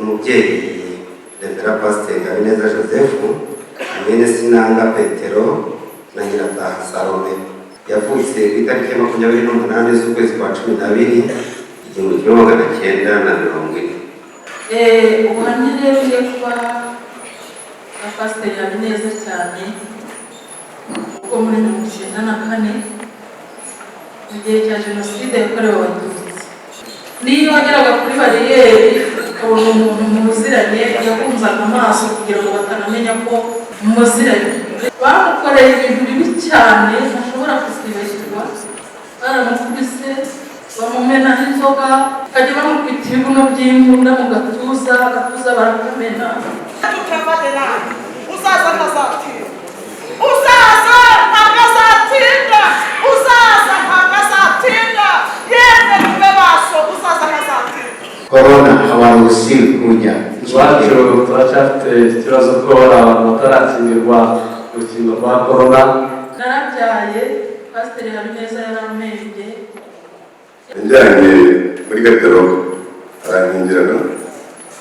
Umubyeyi Reverend Pasiteri Habineza Joseph, mwene Sinanga Petero na Nyirataha Salome, yavutse ku itariki ya 28 z'ukwezi kwa 12, 1940. Ubuhamya rero ugiye kuba na Pasiteri Habineza cyane, kuko muri 94, mu gihe cya Jenoside yakorewe Abatutsi, niyo wageraga kuri bariyeri ukabona umuntu muziranye, yahunzaga amaso kugira ngo batanamenya ko muziranye. Bamukoreye ibintu bibi cyane ntashobora kuzibagirwa. Baramukubise, bamumenaho inzoga, bakajya bamukubita ibibuno by'imbunda mu gatuza, agatuza barakamena. Uzaza ntazatinda, uzaza ntabwo azatinda, uzaza ntabwo azatinda. Yemwe, mube maso, uzaza ntazatinda. Korona hawaruhusiwi kuja. Iwacu turacyafite ikibazo ko hari abantu batarakingirwa urukingo rwa korona. Narabyaye, Pasiteri Habineza yarampembye. Yajyanye muri garde-robe, arankingirana,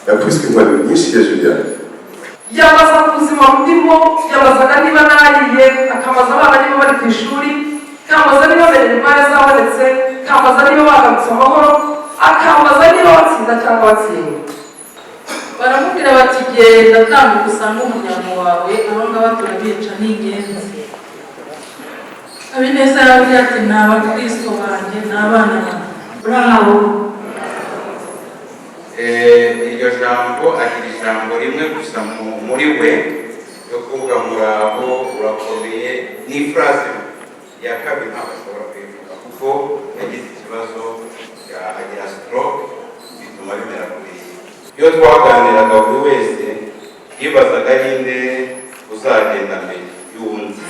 yakubiswe inkoni nyinshi hejuru yanjye. Yabazaga ubuzima ndimo, yabazaga niba nariye, akabaza abana niba bari ku ishuri, akambaza niba minerval zabonetse, akambaza niba bagarutse amahoro, akambaza niba batsinda cyangwa batsindwa. Baramubwira bati: "Genda, tambuka usange umuryango wawe, aba ngaba turabica, ni ingenzi." Habineza yarababwiye ati: "Ni abakristo banjye, ni abana banjye." Bravo. Iryo jambo, agira ijambo rimwe gusa muri we yo kuvuga "Muraho, urakomeye?" Ni phrase ya kabiri ntabwo ashobora kuyivuga, kuko yagize ikibazo, agira stroke, bituma bimera kuriya. Iyo twaganiraga, buri wese yibazaga ninde uzagenda mbere y'undi.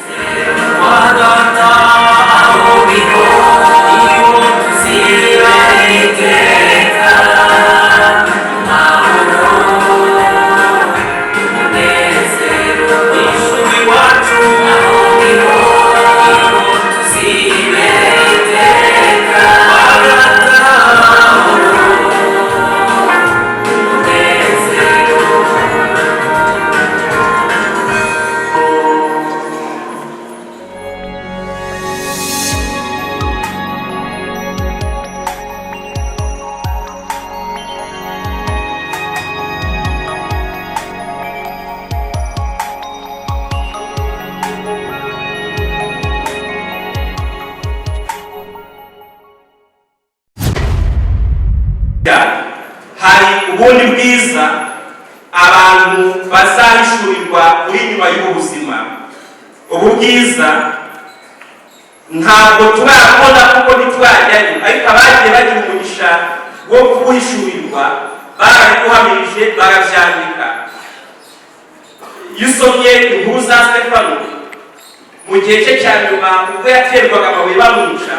Hari ubundi bwiza abantu bazahishurirwa buri nyuma y'ubu buzima. Ubu bwiza ntabwo turabona kuko ntitwajyayo, ariko abagiye bagira umugisha wo kubuhishurirwa barabiguhamirije, barabyandika. Iyo usomye inkuru za Stefano mu gihe cye cya nyuma, ubwo yaterwaga amabuye bamwica,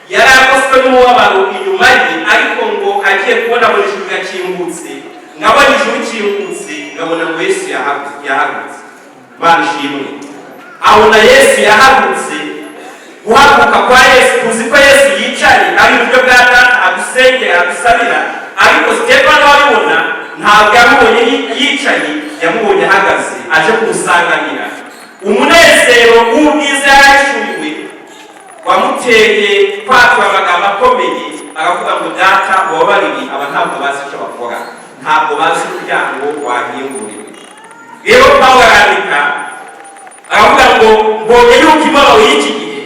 yari agoswe n'umubabaro inyuma ye, ariko ngo agiye kubona mu ijuru gakingutse, ngabona ijuru kingutse, ngabona ngo Yesu yahagurutse. Imana ishimwe. Abona Yesu yahagurutse. Guhaguruka kwa Yesu, tuzi ko Yesu yicaye ari iburyo bwa Data, adusengera, adusabira, ariko Stefano wabibona ntabwo yamubonye yicaye, yamubonye ahagaze aje kumusanganira. Umunezero w'ubwiza yarahishuriwe wamuteye kwatura amagambo akomeye, aravuga ngo: "Data, ubabarire aba, ntabwo bazi icyo bakora, ntabwo bazi umuryango wankinguriwe." Rero Pawulo arandika, aravuga ngo: "Mbonye yuko imibabaro y'iki gihe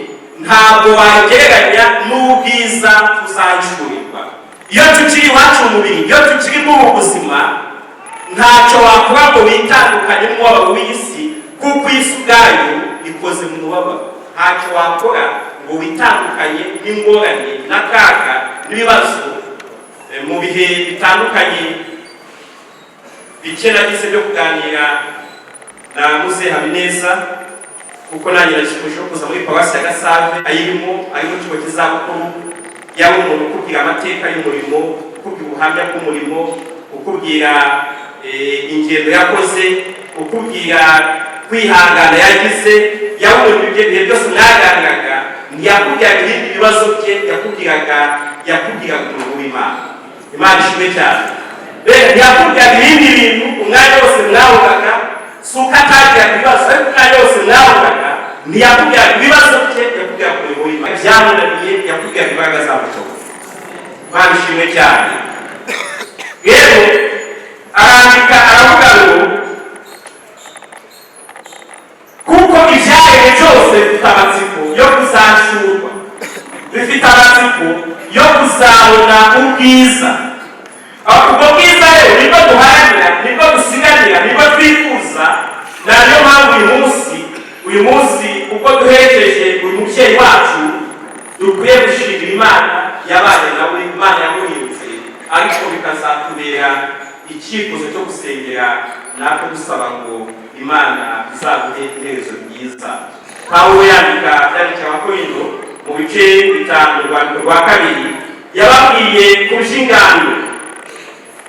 ntabwo wagereranya n'ubwiza tuzahishurirwa." Iyo tukiri iwacu mu mubiri, iyo tukiri muri ubu buzima, ntacyo wakora ngo witandukanye n'umubabaro w'iyi si, kuko isi ubwayo ikoze mu mubabaro. Ntacyo wakora ngo witandukanye n'ingorane n'akaga n'ibibazo. Mu bihe bitandukanye bike nagize byo kuganira na Muzehe Habineza, kuko nanjye nashimishije kuza muri paruwasi ya Gasave ayirimo, ari mu kigo cy'izabukuru, yaba umuntu ukubwira amateka y'umurimo, ukubwira ubuhamya bw'umurimo, ukubwira ingendo yakoze, ukubwira kwihangana yagize. Yabonye ibyo bihe byose mwaganiraga, ntiyakubwiraga ibindi bibazo bye, yakubwiraga umurimo w'Imana. Imana ishimwe cyane. Rero ntiyakubwiraga ibindi bintu umwanya wose mwahuraga. Si uko atagiraga ibibazo, ariko umwanya wose mwahuraga ntiyakubwiraga ibibazo bye, yakubwiraga umurimo w'Imana. Byamunaniye, yakubwiraga imbaraga zamushoboye. Imana ishimwe cyane. Rero arandika aravuga ngo kuko ibyaremwe byose bifite amatsiko yo kuzashurwa, bifite amatsiko yo kuzabona ubwiza. Ubwo bwiza rero nibwo duharanira, nibwo dusiganira, nibwo twifuza. Nayo mpamvu uyu munsi ubwo duherekeje uyu mubyeyi wacu, dukwiye gushimira Imana yabaye nawe, Imana yamurinze, ariko bikazatubera icyifuzo cyo gusengera natwe dusaba ngo Imana izaduhe iherezo ryiza. Pawulo yandika, yandikira Abakorinto mu bice 5, urwandiko rwa kabiri, yababwiye ku by'ingando,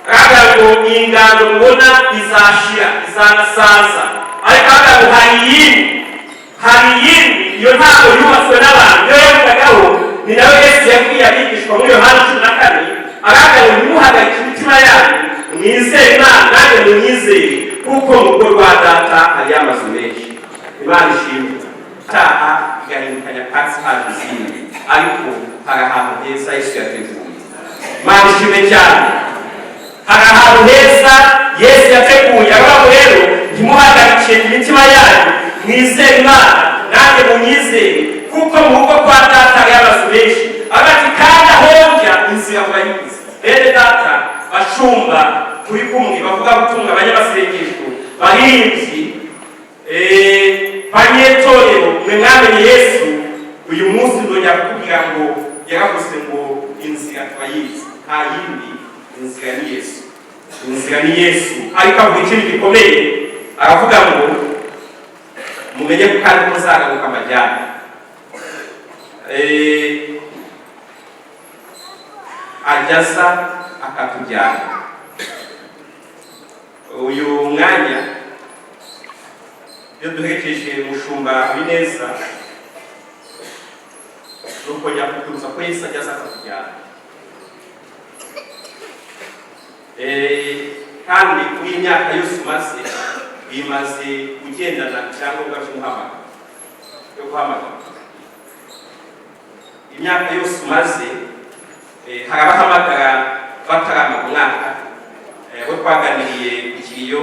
aravuga ngo iyi ngando mubona izashira, izanasaza, ariko aravuga ngo hari iyindi, hari iyindi, iyo ntabwo yubatswe n'abantu. Iyo yavugagaho ni nawe Yesu yabwiye abigishwa muri Yohana 14, aravuga ngo ntimuhagarike imitima yanyu, mwizere Imana, nanjye munyizere, kuko mu rugo rwa Data hariyo amazu menshi. Imana ishimwe. Taha igahinduka nyakatsi, haje izindi, ariko hari ahantu heza Yesu yateguye. Imana ishimwe cyane. Hari ahantu heza Yesu yateguye. Aravuga ngo rero ntimuhagarike imitima yanyu, mwizere Imana, nanjye munyizere, kuko mu rugo kwa Data hariyo amazu menshi. Aravuga ati kandi aho njya inzira murayizi. Bene Data, bashumba turi kumwe, bavuga gutunga, abanyamasengesho, baririmbyi, banyetorero, mwe mwamenye Yesu, uyu munsi ndongera kukubwira ngo yaravuze ngo inzira turayizi, nta yindi, inzira ni Yesu, inzira ni Yesu. Ariko avuga ikintu gikomeye, aravuga ngo mumenye ko kandi muzagaruka amajyane. Ajya aza akatujyana. Uyu mwanya iyo duherekeje umushumba Habineza, ni ukongera kutubuza ko Yesu ajya aza akatujyana. Kandi kuri iyi myaka yose umaze, bimaze ugendana icyangombwa cy'umuhamagaro, cyo guhamagara. Imyaka yose umaze, hari abahamagara bataramara umwaka. Abo twaganiriye ku kiriyo,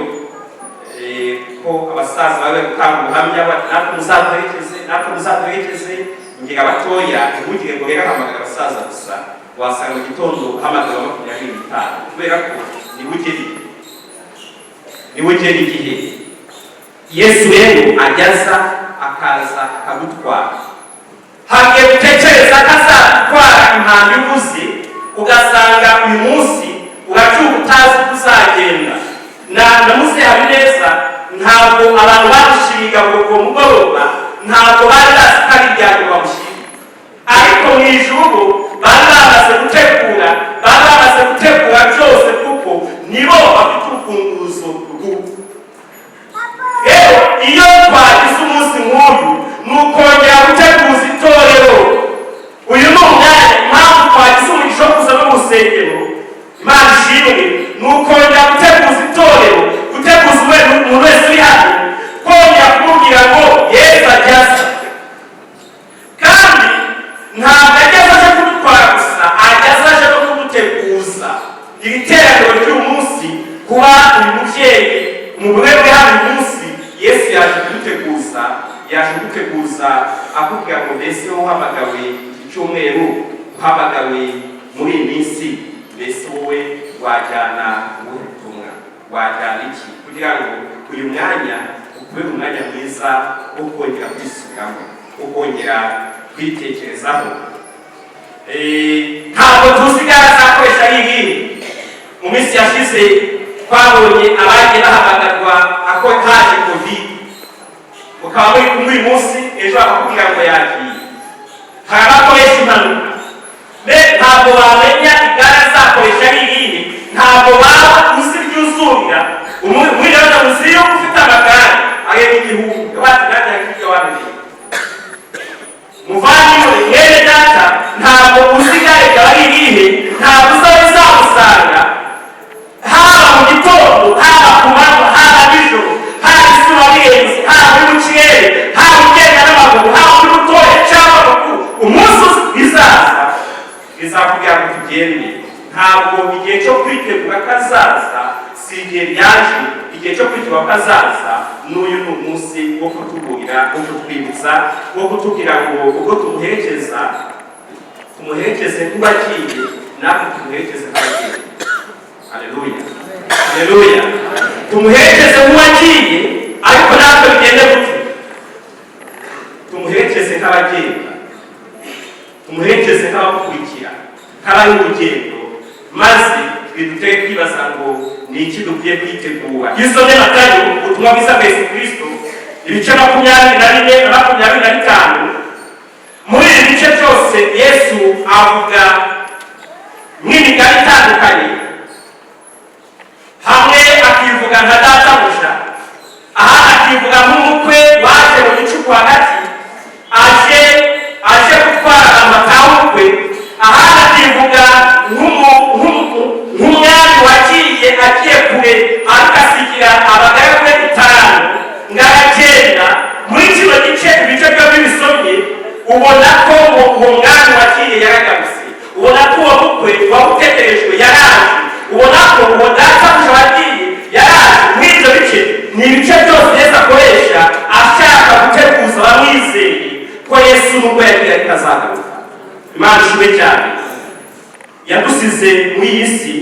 ko abasaza bari bari gutanga ubuhamya bati natwe muzaduherekeze, natwe muzaduherekeze. Ngira abatoya ntugire ngo rero ahamagara abasaza gusa, wasanga mu gitondo uhamagara 25, kubera ko niwe ugera igihe, niwe ugera igihe. Yesu rero ajyaza akaza akagutwara. Hari igihe utekereza ko azatwara impamba ivuze, ugasanga uyu munsi uracyuka utazi ko uzagenda. Na muzehe Habineza, ntabwo abantu bamushyiriye ngo uwo mugoroba, ntabwo bari bazi ko ari ibyago bamushyiriye, ariko mu ijuru bari bamaze gutegura, bari bamaze gutegura byose, kuko nibo bafite urufunguzo rw'urupfu. Rero iyo twagize umunsi nk'uyu, ni ukongera guteguza itorero. Uyu ni umwanya, impamvu twagize umugisha wo kuza no mu rusengero, Imana ishimwe, ni ukongera guteguza itorero, guteguza umuntu wese uri hano, kongera kumubwira ngo Yesu ajyaza, kandi ntabwo ageze aje kudutwara gusa, ageze aje no kuduteguza. Iri teraniro ry'uyu munsi, kuba uyu mubyeyi umugore uri hano uyu munsi, Yesu yaje kuduteguza, yaje kuduteguza akubwira ngo mbese wowe uhamagawe iki cyumweru, uhamagawe muri iyi minsi, mbese wowe wajyana ubuhe butumwa, wajyana iki, kugira ngo uyu mwanya ukube umwanya mwiza wo kongera kwisubiramo, wo kongera kwitekerezaho. Ntabwo tuzi igare azakoresha ari irihe. Mu minsi yashize twabonye abagiye bahamagarwa ako haje COVID, mukaba muri kumwe uyu munsi, ejo bakakubwira ngo yagiye. Hari abakoresha impanuka. Ntabwo wamenya igare azakoresha ari irihe, ntabwo waba uzi ibyo uzurira. Muri gahunda uzi yuko ufite amagare arenga 1000, bati nanjye hari ibyo wamenye. Muvandimwe, mwene Data, ntabwo uzi igare ryawe ari irihe, ntabwo uzaba uzamusanga. Haba tugende. Ntabwo igihe cyo kwitegura kazaza, si igihe byaje. Igihe cyo kwitegura kazaza n'uyu ni umunsi wo kutuburira, wo kutwibutsa, wo kutubwira ngo ubwo tumuherekeza, tumuherekeze nk'uwagiye, natwe tumuherekeze nk'abagiye. Haleluya, haleluya! Tumuherekeze nk'uwagiye, ariko natwe bigende gute? Tumuherekeze nk'abagenda, tumuherekeze nk'abamukurikira, nk'abari urugendo, maze bidutere kwibaza ngo ni iki dukwiye kwitegura. Iyo usomye Matayo, ubutumwa bwiza bwa Yesu Kristo, ibice 24 na 25, muri ibi bice byose Yesu avuga nk'imigani itandukanye. Hamwe akivuga nka databuja, ahandi akivuga nk'umukwe waje mu gicuku hagati, aje gutwara abantu bataha ubukwe, ahandi akivuga nk'umwami wagiye agiye kure, ariko asigira abagaragu be 5 ngo aragenda. Muri kino gice, ibice byombi bisomye, ubona ko uwo mwami wagiye yaragarutse, ubona ko uwo mukwe wawutegerejwe yaraje, ubona ko uwo databuja wagiye yaraje. Muri ibyo bice, ni ibice byose Yesu akoresha ashaka guteguza abamwizeye ko Yesu nubwo yagiye ariko azagaruka. Imana ishimwe cyane. Yadusize muri iyi si,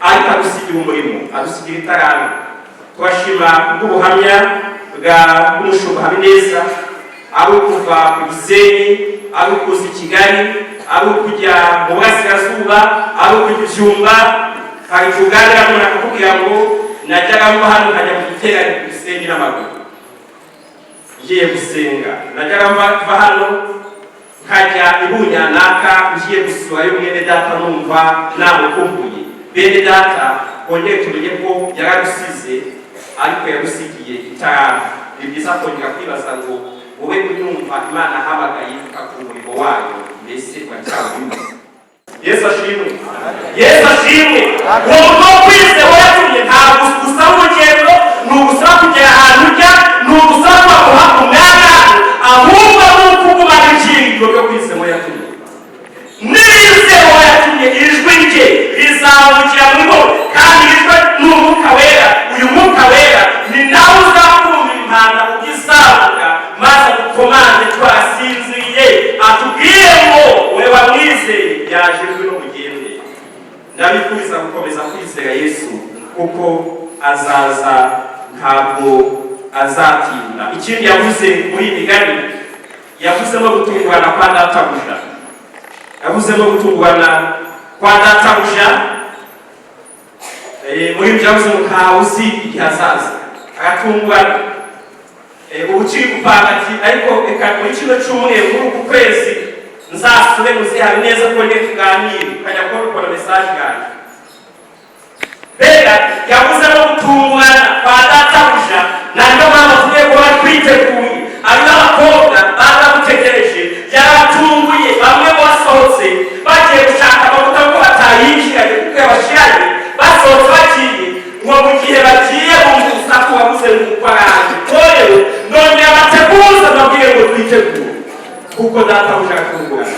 ariko adusigira umurimo, adusigira itaranga. Turashima kubw'ubuhamya bwa bw'umushumba Habineza, ari ukuva ku Gisenyi, ari ukuza i Kigali, ari ukujya mu Burasirazuba, ari ukujya i Byumba. Hari tuganira umuntu akakubwira ngo najyaga mva hano nkajya mu giterane ku Gisenyi n'amaguru ngiye gusenga, najyaga mva hano nkajya i Bunyanaka ngiye gusurayo mwene data, numva namukumbuye. Bene data, kongere tumenye ko yaradusize, ariko yadusigiye itaranga. Ni byiza kongera kwibaza ngo wowe unyumva, Imana ahamagaye ku murimo wayo, mbese uracyawurimo? Yesu ashimwe, Yesu ashimwe! Uwo muntu wo kwizera yatumye ntabwo gusaba urugendo, ni ugusaba kugera ahantu ujya, ni ugusaba baguha umwanya, ahubwo ni ukugumana ibyiringiro byo kwizera yatumye. Nizera yatumye, ijwi rye rizamukira muri bo, kandi ijwi ni Umwuka Wera. Uyu Mwuka Wera ni nawe uzakumva impanda ubwo izavuga, maze adukomande twasinziriye, atubwire ngo we wamwizeye yaje, ngwino mugende. Ndabifuriza gukomeza kwizera Yesu, kuko azaza, ntabwo azatinda. Ikindi yavuze muri iyi migani, yavuzemo gutungurana kwa databuja, yavuzemo gutungurana kwa databuja. Muri ibyo yavuze ngo ntawe uzi igihe azaza, agatungurana. Ubu ukiri gupanga ati ariko reka muri kino cyumweru, muri uku kwezi, nzasure muzihabe neza ko njye tuganire, ukajya kubona ukora message yanjye. Mbega yavuze no gutungurana kwa databuja, niyo mpamvu tugiye kuba twiteguye. Ari n'abakobwa baramutegereje, yaratunguye bamwe basohotse bagiye gushaka amavuta ko batayinjiranye kuko yabashiranye. Basohotse bagiye, ngo mu gihe bagiye bumva urusaku, wabuze nuko araje. Torero, nongera bateguza, mbabwire ngo twitegure, kuko databuja aratungurana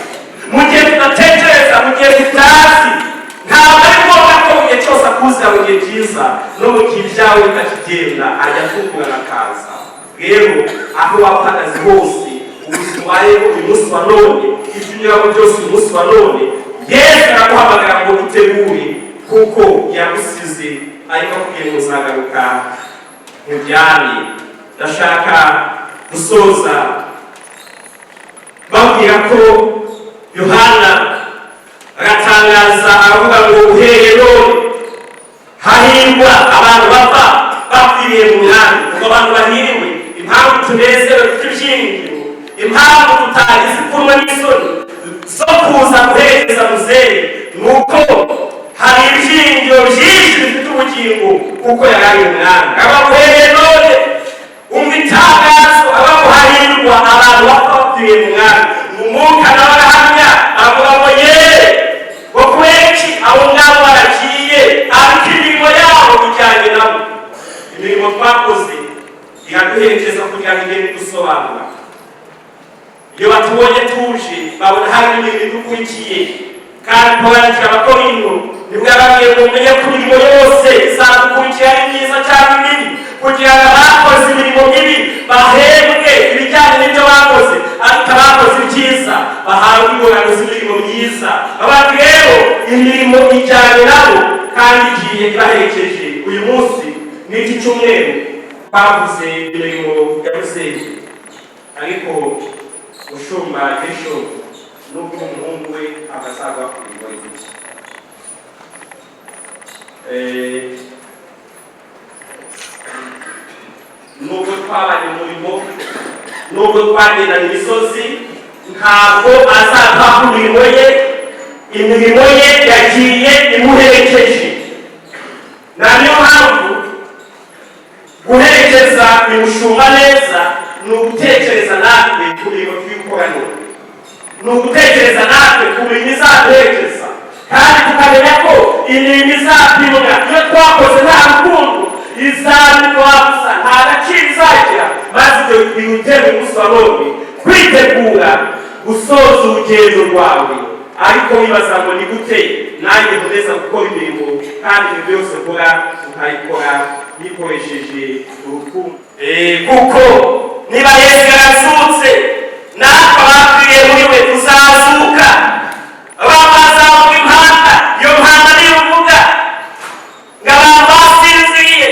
mu gihe tudatekereza, mu gihe tutazi. Ntabwo ari ngombwa ko mu gihe cyose akuzira mu gihe cyiza, no mu gihe ibyawe bitakigenda ajya atungurana akaza. Rero aho waba uhagaze hose, ubuzima ubayeho uyu munsi wa none, ibyo unyuramo byose uyu munsi wa none, Yesu araguhamagara ngo utegure, kuko yagusize ariko akubwiye ngo uzagaruka mujyane. Ndashaka gusoza babwira ko Yohana aratangaza, aravuga ngo uhereye none hahirwa abantu bapfa bapfiriye mu Mwami. Ubwo abantu bahiriwe, impamvu tunezerewe, dufite ibyiringiro, impamvu tutagize ipfunwe n'isoni zo kuza guherekeza muzehe, ni uko hari ibyiringiro byinshi bifite ubugingo, kuko yari Umwami. Abaguhereye none, umva itangazo, abaguhahirwa abantu bapfa bapfiriye mu Mwami. Umwuka nawe arahamya, avuga ngo yeee, ngo kubera iki abo ngabo baragiye, ariko imirimo yabo ijyanye nabo. Imirimo twakoze iraduherekeza kugira ngo igende idusobanura. Iyo batubonye tuje, babona hari imirimo idukurikiye. Kandi Pawulo Abakorinto nibwo yababwiye ngo mumenye ko imirimo yose izagukurikira ari myiza cyangwa mibi, kugira ngo abakoze imirimo mibi bahembwe ibijyanye n'ibyo bakoze, ariko abakoze ibyiza bahabwe ingororano z'imirimo myiza. Abandi rero imirimo ijyanye nabo kandi igiye ibaherekeje. Uyu munsi n'iki cyumweru twavuze imirimo ya Muzehe, ariko mushumba ejo nubwo umuhungu we abazagwa ku mirimo ye. Nubwo twabanye umurimo, nubwo twagendanye imisozi, ntabwo azava ku mirimo ye. Imirimo ye yagiye imuherekeje. Na niyo mpamvu guherekeza umushumba neza ni ugutekereza natwe ku mirimo turi gukora none, ni ugutekereza natwe ku mirimo izaduherekeza, kandi tukamenya ko imirimo izapimwa iyo twakoze nta rukundo izabikora gusa, nta gaciro izagira. Maze ibyo bihutera umunsi wa none kwitegura gusoza urugendo rwawe, ariko wibaza ngo ni gute nanjye nkomeza gukora imirimo, kandi ibintu byose nkora nkayikora nikoresheje urukundo. Kuko niba Yesu yarazutse, natwe abapfiriye muri we tuzazuka. Abantu bazavuga impanda, iyo mpanda niyo uvuga ngo abantu basinziriye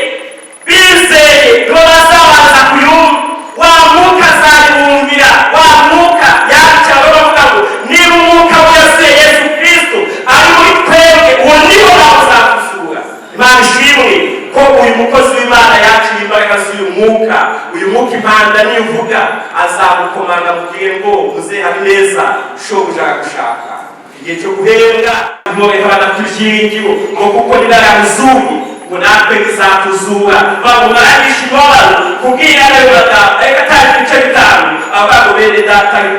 bizeye nibo bazabanza kuyumva. Wa mwuka azayibumvira, wa mwuka yakira. Bavuga ngo niba umwuka wese Yesu Kristo ari muri twebwe, uwo niwo bazakuzura. Imana ishimwe ko uyu mukozi w'Imana yakira imbaraga z'uyu mwuka. Uyu mwuka impanda niyo uvuga azagukomanga mubwire ngo muze Habineza, shobuja aragushaka. Igihe cyo guhembwa ntoreka badafite ibyiringiro ngo kuko niba yarazuye ngo natwe bizatuzura. Bamumaranisha imibabaro kubwira nayo magambo, ariko atanga ibice 5 avuga ngo bene data, ariko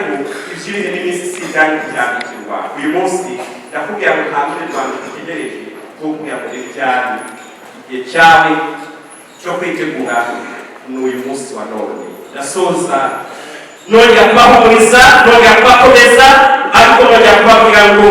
iby'ibihe n'iminsi si ibyanyu byandikirwa. Uyu munsi ndakubwira ngo nta rundi Rwanda dutegereje rwo kugira ngo ibyanyu. Igihe cyawe cyo kwitegura ni uyu munsi wa none. Ndasoza nongera kubahumuriza, nongera kubakomeza, ariko nongera kubabwira ngo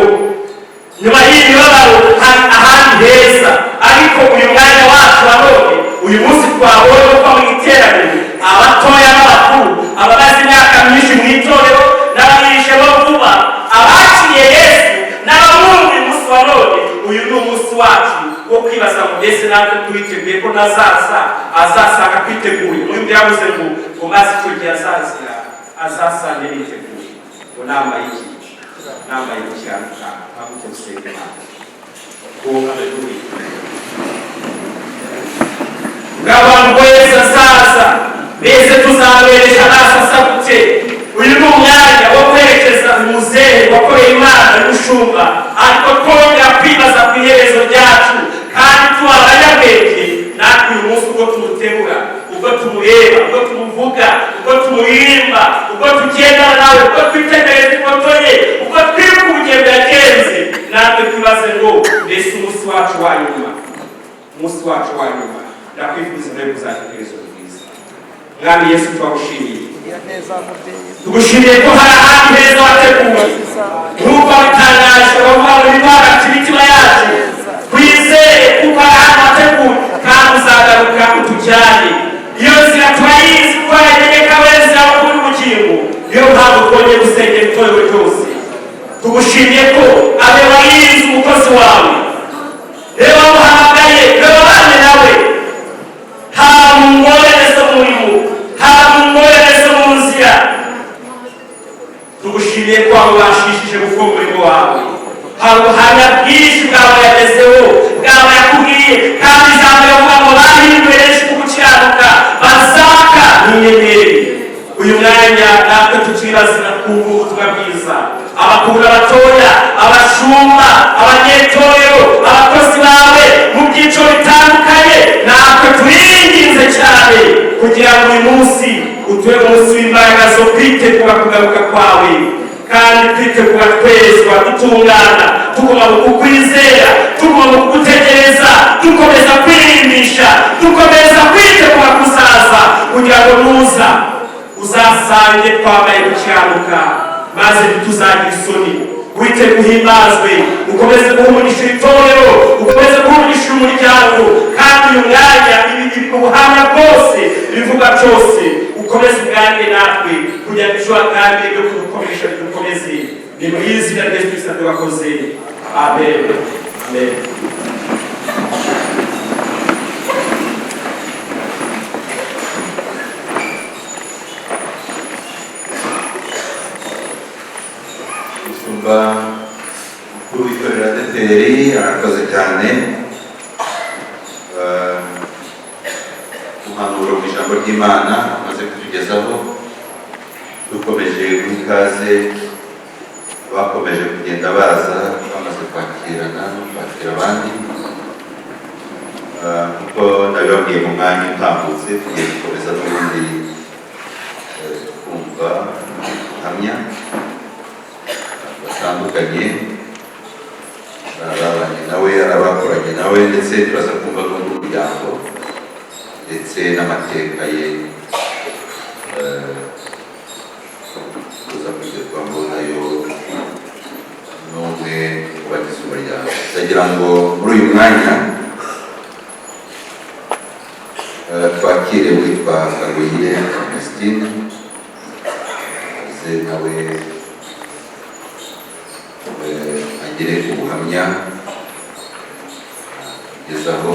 nyuma y'imibabaro hari ahandi heza. Ariko uyu mwanya wacu wa none, uyu munsi twabonye ko mu iteraniro abatoya n'abakuru, abamaze imyaka myinshi mu itorero n'ababirishemo vuba, abakiriye Yesu n'abamwumva, uyu munsi wa none, uyu ni umunsi wacu wo kwibaza ngo mbese natwe twiteguye ko nazaza azasanga twiteguye? Muri byo yavuze ngo maze icyo gihe azazira azasange niteguye, ngo nambaye iki? Nambaye gukiranuka. Ntabwo gusenga Imana ngo haleluya ng'abantu wese azaza, mbese tuzaberesha amaso asa gute? Uyu ni umwanya wo kwerekeza umuzehe wakoreye Imana y'umushumba, ariko twongera kwibaza ku iherezo ryacu, kandi tuba abanyabwenge natwe. Uyu munsi ubwo tumuterura, ubwo tumureba, ubwo tumuvuga, ubwo tumuririmba, ubwo tugendana nawe, ubwo twitegereza ifoto ye, ubwo twibuka urugendo yagenze, natwe twibaze ngo mbese umunsi wacu wa nyuma, umunsi wacu wa nyuma. Ndakwifuza nawe kuzagira iherezo ryiza. Mwami Yesu, turagushimiye, tugushimiye ko hari ahandi heza wateguye nk'uko wabitangaje wamuha ibibaraca imitima yacu. Twizere kuko hari ahandi wateguye kandi uzagaruka utujyane. Iyo nzira turayizi kuko yategeka wese abakuru ubugingo. Niyo mpamvu twongeye gusengera itorero ryose. Tugushimiye ko abe wayizi umukozi wawe, reba wamuhamagaye, reba wabanye nawe, haba mu ngorane zo mu murimo, haba mu ngorane zo mu nzira. Tugushimiye ko wabashishije gukora umurimo wawe. Hari ubuhamya bwinshi bwawe yagezeho, bwawe yakubwiye, kandi ijambo rivuga ngo bahinduye benshi ku gukiranuka bazaka n'inyenyeri. Uyu mwanya natwe tukibazira kumva ubutumwa bwiza, abakuru, abatoya, abashumba, abanyetorero, abakozi bawe mu byiciro bitandukanye, natwe turinginze cyane kugira ngo uyu munsi utube umunsi w'imbaraga zo kwitegura kugaruka kwawe, kandi kwitegura twezwa, dutungana, tugomba kukwizera, tugomba kugutegereza, dukomeza kwirimbisha, dukomeza kwitegura kuzaza, kugira ngo nuza uzasange twambaye gukiranuka, maze ntituzagira isoni. Uwiteka uhimbazwe, ukomeze guha umugisha itorero, ukomeze guha umugisha umuryango, kandi uyu mwanya ubuhamya bwose, ibivuga byose, ukomeze uganire natwe kugira ngo ejo haganire byo kudukomeresha bidukomeze. Ni mu izina rya Yesu Kristo turakoze, amen, amen. Umushumba mukuru w'itorero ADEPR arakoze cyane impanuro mu ijambo ry'Imana amaze kutugezaho. Dukomeje guha ikaze abakomeje kugenda baza bamaze kwakirana no kwakira abandi. Nkuko nabibabwiye mu mwanya utambutse, tugiye gukomeza n'ubundi twumva ubuhamya batandukanye babanye nawe, abakoranye nawe, ndetse turaza kumva n'umuryango ndetse n'amateka ye tuza kugerwaho nayo n'umwe mu bagize umuryango. Ndagira ngo muri uyu mwanya twakire witwa Kagoyire Ernestine, aze nawe agire ubuhamya agezaho.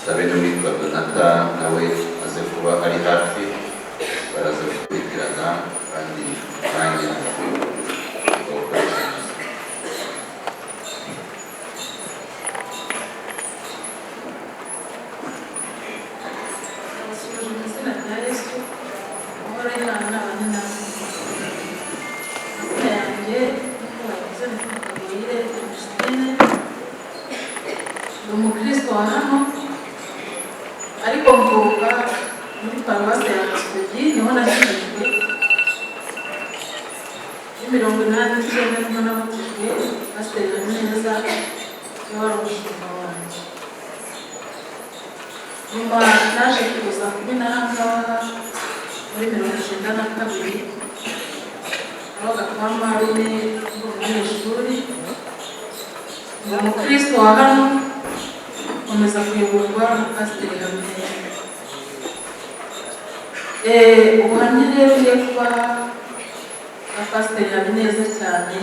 Sabe n'uwitwa Donata nawe aze kuba ari hafi, baraza gukurikirana kandi umwanya bawukoresha neza. Abasuhuje mu izina rya Yesu, amahoro y'Imana abane namwe. Amazina yanjye nk'uko babivuze ni Kagoyire Ernestine, ndi umukristo wa hano, ariko mvuka muri paruwasi ya Gasogi, niho nakijijwe muri 89, niho nabatijwe. Pasiteri Habineza niwe wari umushumba wanjye. Nyuma naje kuza kuba inahangaha muri 92, nabaga kwa marume ndi umunyeshuri, ndi umukristo wa hano, nkomeza kuyoborwa na Pasiteri Habineza. Ubuhamya rero ngiye kubaha na Pasiteri Habineza cyane,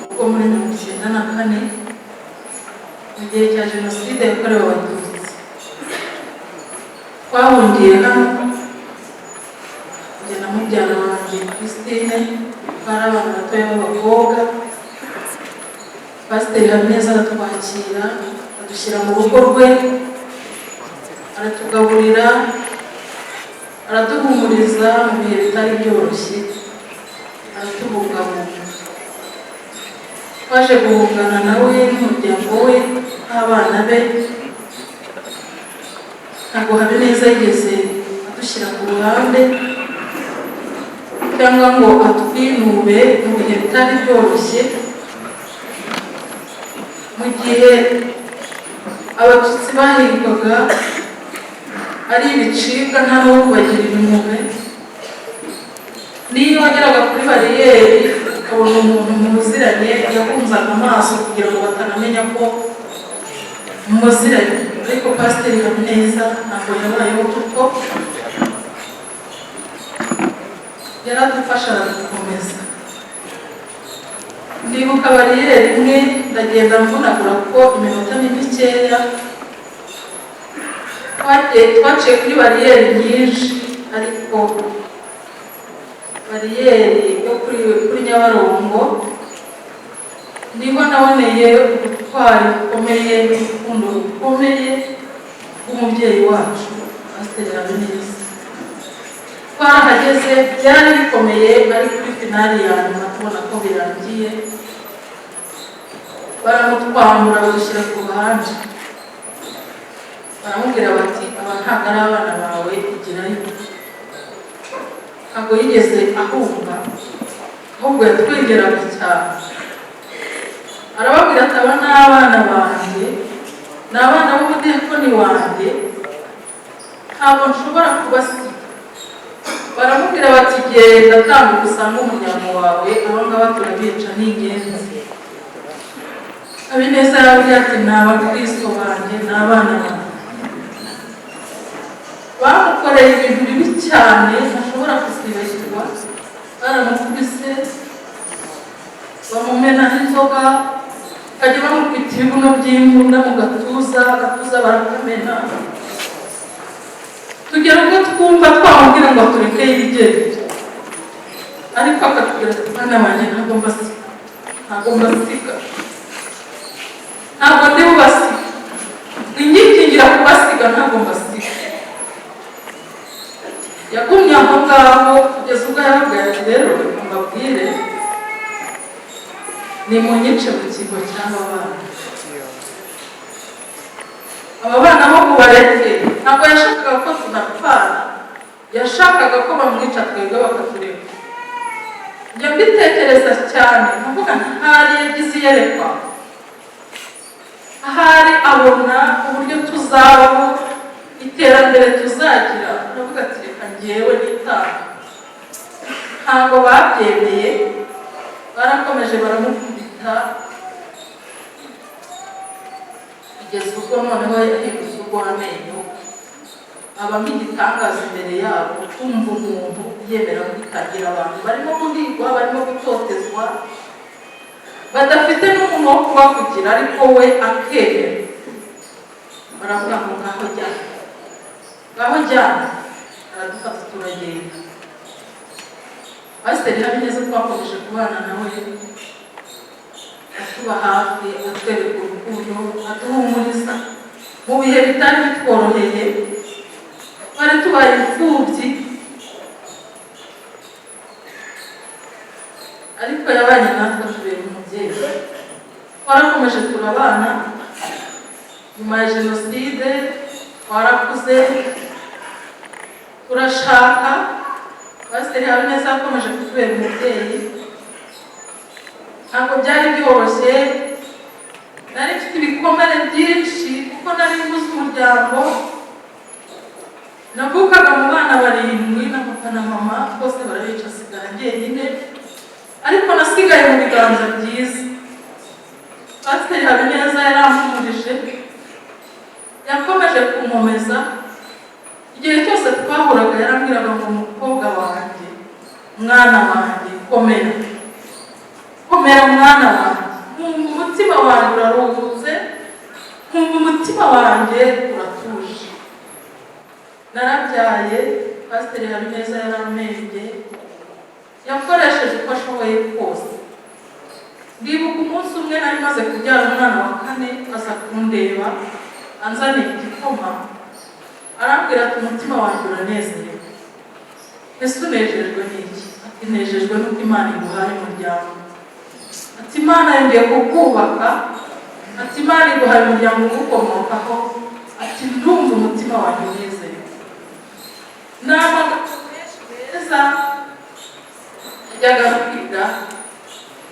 kuko muri 94 mu gihe cya jenoside yakorewe Abatutsi twahungiye hano, njye na mubyara wanjye Christine, twari abana batoya b'abakobwa. Pasiteri Habineza aratwakira, adushyira mu rugo rwe, aratugaburira, araduhumuriza mu bihe bitari byoroshye, aratubungabunga. Twaje guhungana nawe n'umuryango we n'abana be. Ntabwo Habineza yigeze adushyira ku ruhande cyangwa ngo atwinube mu bihe bitari byoroshye. Mu gihe Abatutsi bahigwaga ari ibicibwa nta n'uwo kubagirira impuhwe, niyo wageraga kuri bariyeri ukabona umuntu muziranye yakunzaga amaso kugira ngo batanamenya ko muziranye. Ariko Pasiteri Habineza ntabwo yabayeho, kuko yaradufasha aradukomeza. Ndibuka bariyeri imwe ndagenda mvunagura kuko iminota ni mikeya. Twaciye kuri bariyeri nyinshi, ariko bariyeri yo kuri Nyabarongo niho naboneye ubutwari bukomeye n'urukundo rukomeye rw'umubyeyi wacu Pasiteri Habineza. Twarahageze byari bikomeye, ari kuri finali ya nyuma tubona ko birangiye, baramutwambura badushyira ku ruhande, baramubwira bati aba ntabwo ari abana bawe, igirayo. Ntabwo yigeze ahunga, ahubwo yatwegeraga cyane, arababwira ati aba ni abana banjye, ni abana b'umudiyakoni wanjye, Ntabwo nshobora kubasiga. Baramubwira bati: "Genda, tambuka usange umuryango wawe, aba ngaba turabica, ni ingenzi." Habineza yarababwiye ati: "Ni abakristo banjye, ni abana banjye." Bamukoreye ibintu bibi cyane ntashobora kuzibagirwa. Baramukubise, bamumenaho inzoga, bakajya bamukubita ibibuno by'imbunda mu gatuza, agatuza barakamena, tugera ubwo twumva twamubwira ngo tureke yigendere, ariko akatubwira ati: "Mwana wanjye, ntabwo mbasiga, ntabwo mbasiga, ntabwo ndi bubasiga, ninyikingira kubasiga, ntabwo mbasiga." Yagumye aho ngaho kugeza ubwo yarabwiye ati: "Rero reka mbabwire, nimunyice mu kigo cy'aba bana, aba bana bo mubareke." Ntabwo yashakaga ko tunapfana, yashakaga ko bamwica, twebwe bakatureka. Njya mbitekereza cyane nkavuga ntahari yagize iyerekwa, ahari abona uburyo tuzabaho, iterambere tuzagira, aravuga ati: "Reka ngewe nitanga." Ntabwo babyemeye, barakomeje baramukubita kugeza ubwo noneho yahindutse urw'amenyo, aba nk'igitangaza imbere yabo. Kumva umuntu yemera kwitangira abantu barimo guhigwa, barimo gutotezwa, badafite n'umuntu wo kubavugira, ariko we akemera. Baravuga ngo: "Ngaho jyana, ngaho jyana." Aradufata turagenda. Pasiteri Habineza twakomeje kubana nawe, atuba hafi, atwereka urukundo, aduhumuriza mu bihe bitari bitworoheye. Twari tubaye imfubyi, ariko yabanye natwe, atubera umubyeyi. Twarakomeje turabana. Nyuma ya jenoside twarakuze, turashaka. Pasiteri Habineza yakomeje kutubera umubyeyi. Ntabwo byari byoroshye, nari mfite ibikomere byinshi kuko nari mbuze umuryango. Navukaga mu bana barindwi na papa na mama, bose barabica, asigara njyenyine, ariko nasigaye mu biganza byiza. Pasiteri Habineza yarampumurije, yakomeje kunkomeza. Igihe cyose twahuraga yarambwiraga ngo: "Mukobwa wanjye, mwana wanjye, komera, komera mwana wanjye." Nkumva umutima wanjye uraruhutse, nkumva umutima wanjye uratuje. Narabyaye. Pasiteri Habineza yarampembye, yakoresheje uko ashoboye kose. Ndibuka umunsi umwe nari maze kubyara umwana wa kane, aza kundeba anzaniye igikoma, arambwira ati: "Umutima wanjye uranezerewe." "Ese unejejwe n'iki?" Ati: "Nejejwe n'uko Imana iguhaye umuryango." Ati: "Imana yongeye kukubaka." Ati: "Imana iguhaye umuryango ugukomokaho." Ati: "Ndumva umutima wanjye unezerewe." Ni amagambo menshi meza yajyaga kwiga,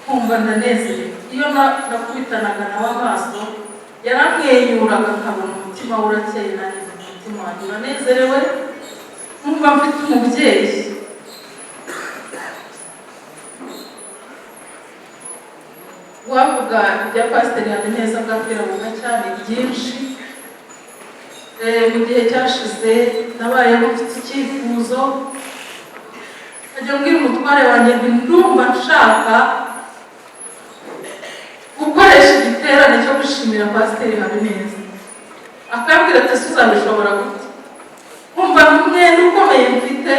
nkumva ndanezerewe. Iyo nakubitanaga nawe amaso, yaramwenyuraga nkabona umutima we urakeye, nanjye umutima wanjye uranezerewe, nkumva mfite umubyeyi. Wavuga ibya Pasiteri Habineza bwakwira cyane byinshi. Mu gihe cyashize nabayeho mfite icyifuzo, nkajya mbwira umutware wanjye nti: "Ndumva nshaka gukoresha igiterane cyo gushimira Pasiteri Habineza." Akambwira ati: "Ese uzabishobora gute?" Nkumva umwenda ukomeye mfite,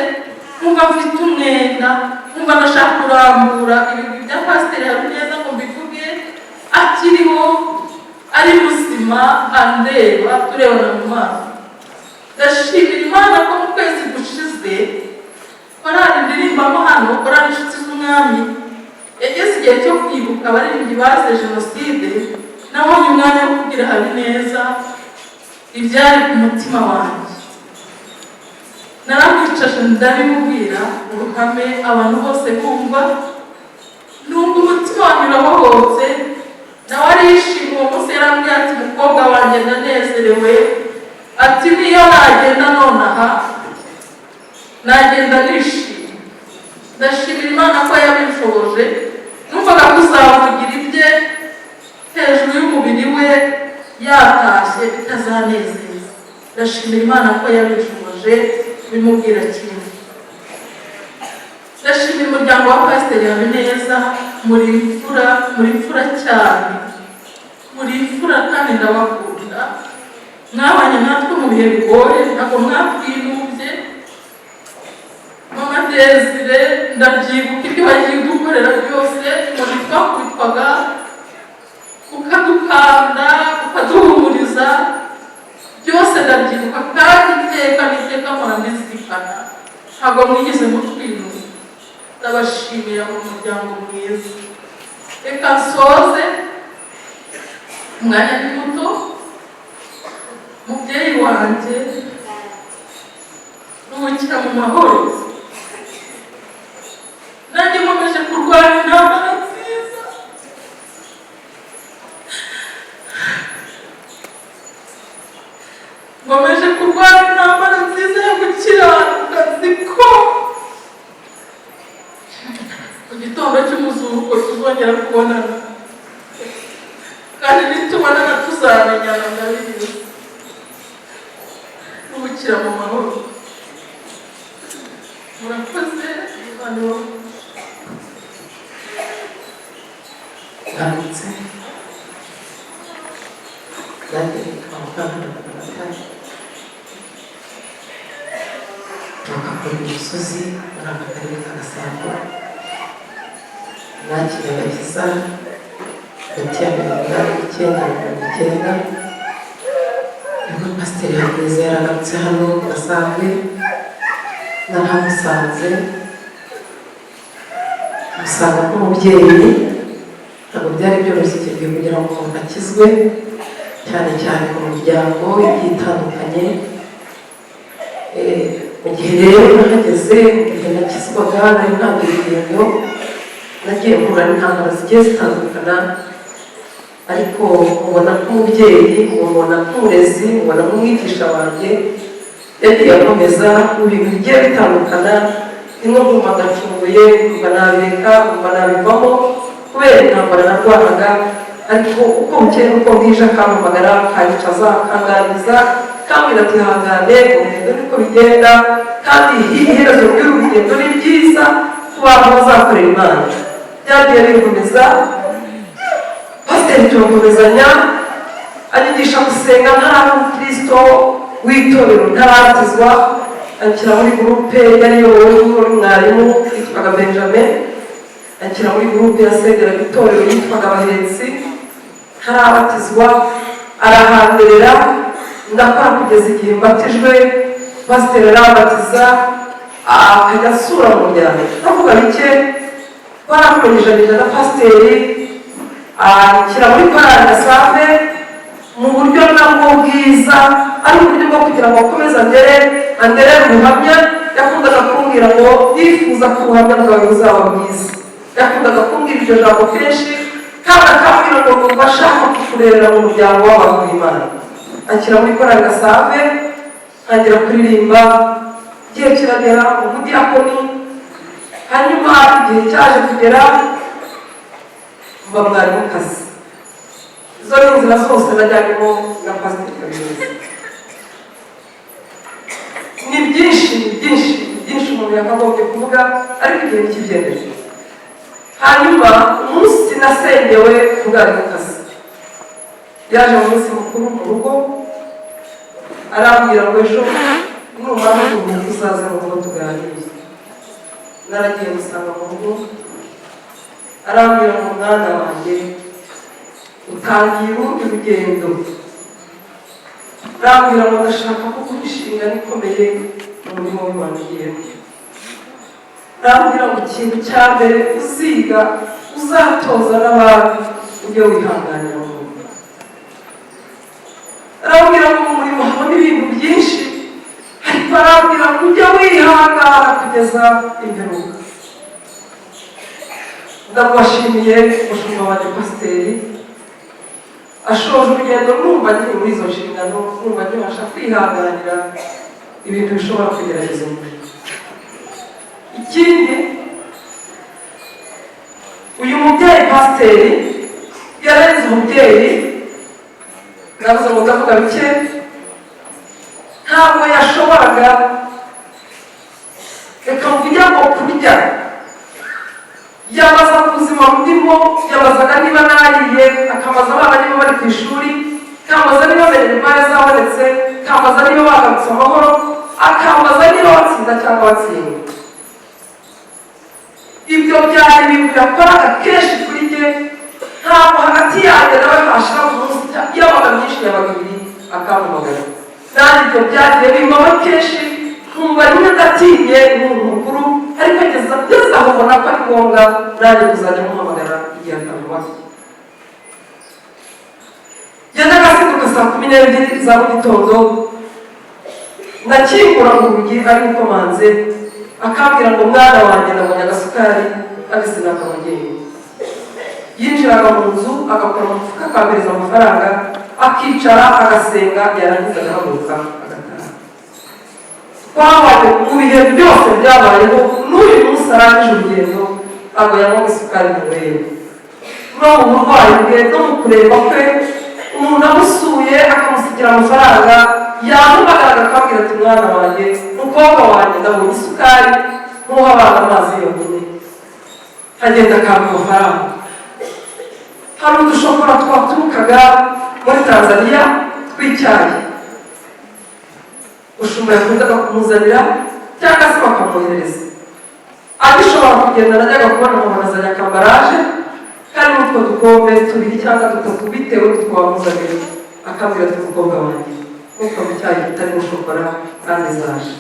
nkumva mfite umwenda, nkumva ndashaka kurambura ibigwi bya Pasiteri Habineza ngo mbivuge akiriho, ari muzima, andeba, turebana mu maso. Ndashimira Imana ko mu kwezi gushize korali ndirimbamo hano, korali Inshuti z'Umwami, yageze igihe cyo kwibuka abaririmbyi bazize jenoside. Nabonye umwanya wo kubwira Habineza ibyari ku mutima wanjye. Naramwicaje ndabimubwira uruhame, abantu bose bumva. Numva umutima wanjye urabohotse, nawe arishima. Uwo munsi yarambwiye ati: "Mukobwa wanjye, ndanezerewe." Ati: "Niyo nagenda nonaha Bitazanezeza. Ndashimira Imana ko yabishoboje bimubwira kimwe. Ndashimira umuryango wa Pasiteri Habineza. Muri imfura, muri imfura cyane, muri imfura kandi ndabakunda. Mwabanye natwe mu bihe bigoye, ntabwo mwatwinubye. Mama Desire, ndabyibuka ibyo wagiye udukorera byose. Umuntu twakubitwaga ukadukanda, ukaduhumuriza, byose ndabyibuka kandi iteka n'iteka mpora mbizirikana. Ntabwo mwigeze mutwinuba. Ndabashimira mu muryango mwiza. Reka nsoze, umwanya ni muto. Mubyeyi wanjye, ruhukira mu mahoro. Nanjye nkomeje kurwana intambara nziza. Nkomeje kurwana intambara nziza yo gukiranuka. Nzi ko mu gitondo cy'umuzuko tuzongera kubonana, kandi nitubonana tuzamenyana, ndabizi. Ruhukira mu mahoro. Murakoze, Imana ibahe. Mwaramutse. Nanjye nitwa Mukankana Nathalie, nturuka kuri uyu musozi muri aka karere ka Gasabo. Nakiriye agakiza hagati ya 89 na 90, nibwo Pasiteri Habineza yaragarutse hano ku Gasambwe. Narahamusanze, musanga nk'umubyeyi. Ntabwo byari byoroshye icyo gihe kugira ngo umuntu akizwe, cyane cyane mu miryango igiye itandukanye. Mu gihe rero nahageze, mu gihe nakizwaga, nari ntangiye urugendo, nagiye mpura n'intambara zigiye zitandukana, ariko mubona nk'umubyeyi, mubona nk'umurezi, mubona nk'umwigisha wanjye. Yagiye akomeza mu bintu bigiye bitandukana, rimwe nkumva ndacumuye, nkumva nabireka, nkumva nabivamo kubera intambara narwanaga. Ariko uko bukeye n'uko bwije akampamagara, akanyicaza, akanganiriza, akambwira ati: "Ihangane, urugendo niko bigenda, kandi iherezo ry'uru rugendo ni ryiza ku bantu bazakorera Imana." Byagiye bikomeza, pasiteri turakomezanya, anyigisha gusenga ntaraba umukristo w'itorero, ntarabatizwa. Anshyira muri groupe yari iyobowe n'umwarimu witwaga Benjamin, anshyira muri groupe yasengeraga itorero yitwaga Abahetsi. Ntarabatizwa arahanderera, ndakora kugeza igihe mbatijwe. Pasiteri arambatiza, akajya asura mu muryango. Ndavuga bike, twarakomeje na pasiteri, anshyira muri korali Gasave mu buryo nabwo bwiza, ari uburyo bwo kugira ngo akomeze anderere ubuhamya. Yakundaga kumbwira ngo nifuza ko ubuhamya bwawe buzaba bwiza. Yakundaga kumbwira iryo jambo kenshi, kandi akambwira ngo numva ashaka kukurerera mu muryango w'abantu b'Imana. Anshyira muri korali Gasave, ntangira kuririmba. Igihe kiragera ubudiyakoni, hanyuma igihe cyaje kugera mba mwarimukazi. Izo ni inzira zose najyanyemo na Pasiteri Habineza. Ni byinshi, ni byinshi, ni byinshi umuntu yakagombye kuvuga, ariko igihe ntikibyemeje. Hanyuma umunsi nasengewe ubwarimukazi, yaje mu munsi mukuru mu rugo, arambwira ngo: "Ejo numara kuruhuka uzaze mu rugo tuganire." Naragiye musanga mu rugo, arambwira ngo: "Mwana wanjye, utangiye urundi rugendo." Arambwira ngo: "Ndashaka kuguha inshingano ikomeye mu murimo w'Imana ugiyemo." Arambwira ngo: "Ikintu cya mbere uziga, uzatoza n'abandi, ujye wihanganira mu murimo." Arambwira ngo mu murimo habamo ibintu byinshi, ariko arambwira ngo ujye wihangana kugeza imperuka. Ndamubashimiye umushumba wanjye pasiteri. Ashoje urugendo numva nkiri muri izo nshingano, numva nkibasha kwihanganira ibintu bishobora kugerageza umurimo. Ikindi, uyu mubyeyi pasiteri yarenze umubyeyi. Navuze ngo ndavuga bike. Ntabwo yashoboraga, reka mvuge ngo kurya. Yabazaga ubuzima ndimo, yabazaga niba nariye, akambaza abana niba bari ku ishuri, akambaza niba minerivare zabonetse, akambaza niba bagarutse amahoro, akambaza niba batsinda cyangwa batsinda. Ibyo byari ibintu yakoraga kenshi kuri njye. Ntabwo hagati yanjye nawe hashira umunsi, yabaga myinshi yabaga ibiri, akampamagara. Nanjye ibyo byagiye bimbaho kenshi, nkumva rimwe ndatinye umuntu mukuru, ariko ngeze aho mbona ko ari ngombwa nanjye kuzajya muhamagara igihe atamubaye. Yajyaga azinduka saa 12 za mu gitondo, ndakingura urugi ari gukomanze, akambwira ngo: "Mwana wanjye, nabonye agasukari kandi sinakabongeye." Yinjiraga mu nzu, agakora mu mufuka, akampereza amafaranga, akicara agasenga, yarangiza agahaguruka agataha. Twabaye mu bihe byose byabayeho. N'uyu munsi arangije urugendo, ntabwo yanywa isukari mu. No mu burwayi bwe, no mu kureba kwe, umuntu amusuye akamusigira amafaranga, yamuhamagara akabwira ati: "Mwana wanjye, mukobwa wanjye, ndabonye isukari, ntuha abana amazi yonyine." Agenda akampa amafaranga. Hari udushokora twaturukaga muri Tanzania tw'icyayi ushumba yakundaga kumuzanira cyangwa se bakamwoherereza. Agishobora kugenda, najyaga kubona umuntu azanye akambaraje karimo utwo dukombe tubiri cyangwa dutatu, bitewe n'utwo wamuzaniye, akambwira ati: "Mukobwa wanjye, ntukanywe icyayi kitarimo shokora kandi zaje."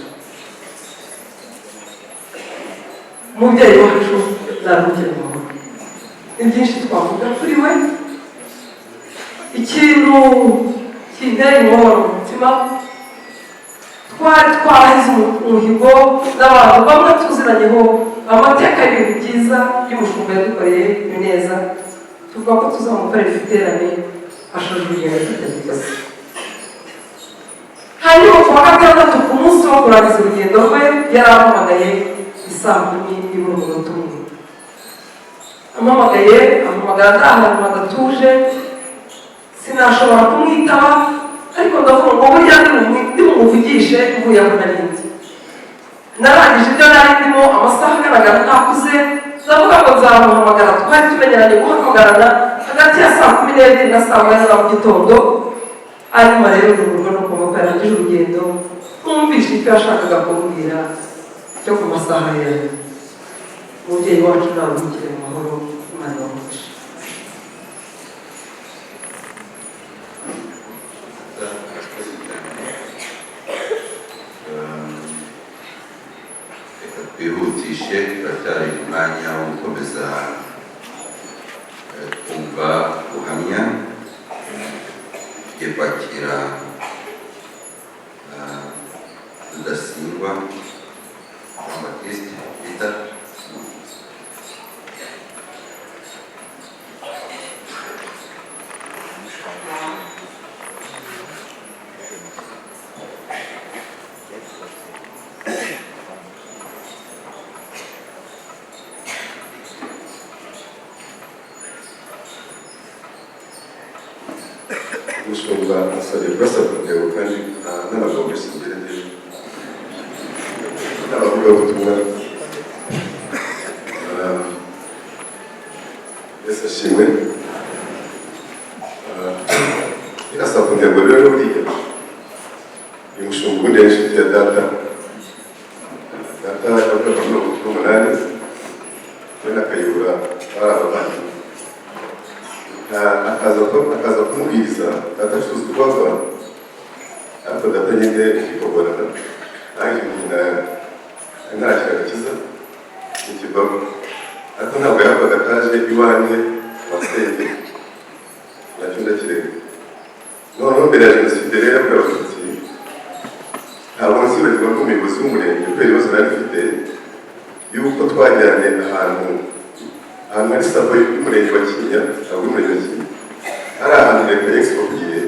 Umubyeyi wacu naruhukire mu mahoro. Ni byinshi twavuga kuri we. Ikintu kintera umubabaro mu mutima, twari twarahize umuhigo n'abantu bamwe tuziranyeho amateka y'ibintu byiza y'umushumba yadukoreye neza, tuvuga ko tuzamukorera igiterane ashoje urugendo tutagikoze. Hanyuma ku wa gatandatu, ku munsi wo kurangiza urugendo rwe, yarampamagaye isaa 10 ibura umunota umwe. Ampamagaye, ampamagara ndi ahantu hadatuje, sinashobora kumwitaba, ariko ndavuga ngo burya ndi bumuvugishe mvuye aho nari ndi. Narangije ibyo nari ndimo, amasaha agaragara ntakuze, ndavuga ngo nzamuhamagara. Twari tumenyeranye guhamagarana hagati ya saa 12 na saa 1 za mu gitondo. Hanyuma rero ntungurwa no kumva ko yarangije urugendo. Twumvishe icyo yashakaga kumbwira cyo ku masaha ya. Umubyeyi wacu naruhukire mu mahoro. Imana ibamugishe. Murakoze cyane. Reka twihutishe, turacyari mu mwanya wo gukomeza twumva ubuhamya. Tugiye kwakira Rudasingwa Jean Baptiste Peter. Umushumba asabye kurasa ku ntego, kandi nta n'abagabo benshi ngere ngewe n'abavugabutumwa. Yesu ashimwe. Irasa ku ntego rero, buriya uyu mushumba ubundi yari inshuti ya data. Data yavugaga 98, we na Kayihura bari abavandimwe. Akaza kumubwiriza data acuruza urwagwa, ariko data nyine bikagorana. Nanjye nyina ntarakira agakiza ntikivamo, ariko ntabwo yavaga ataje iwanjye wasenge, nacyo ndakirenga. Noneho mbere ya jenoside rero yakorewe Abatutsi, ntabwo nzibagirwa nk'umuyobozi w'umurenge, kubera ibibazo nari mfite, yuko twajyanye ahantu hari SACCO y'umurenge wa Kinyinya. Ntabwo y'umurenge wa Kinyinya, hari ahantu leta yexpropriye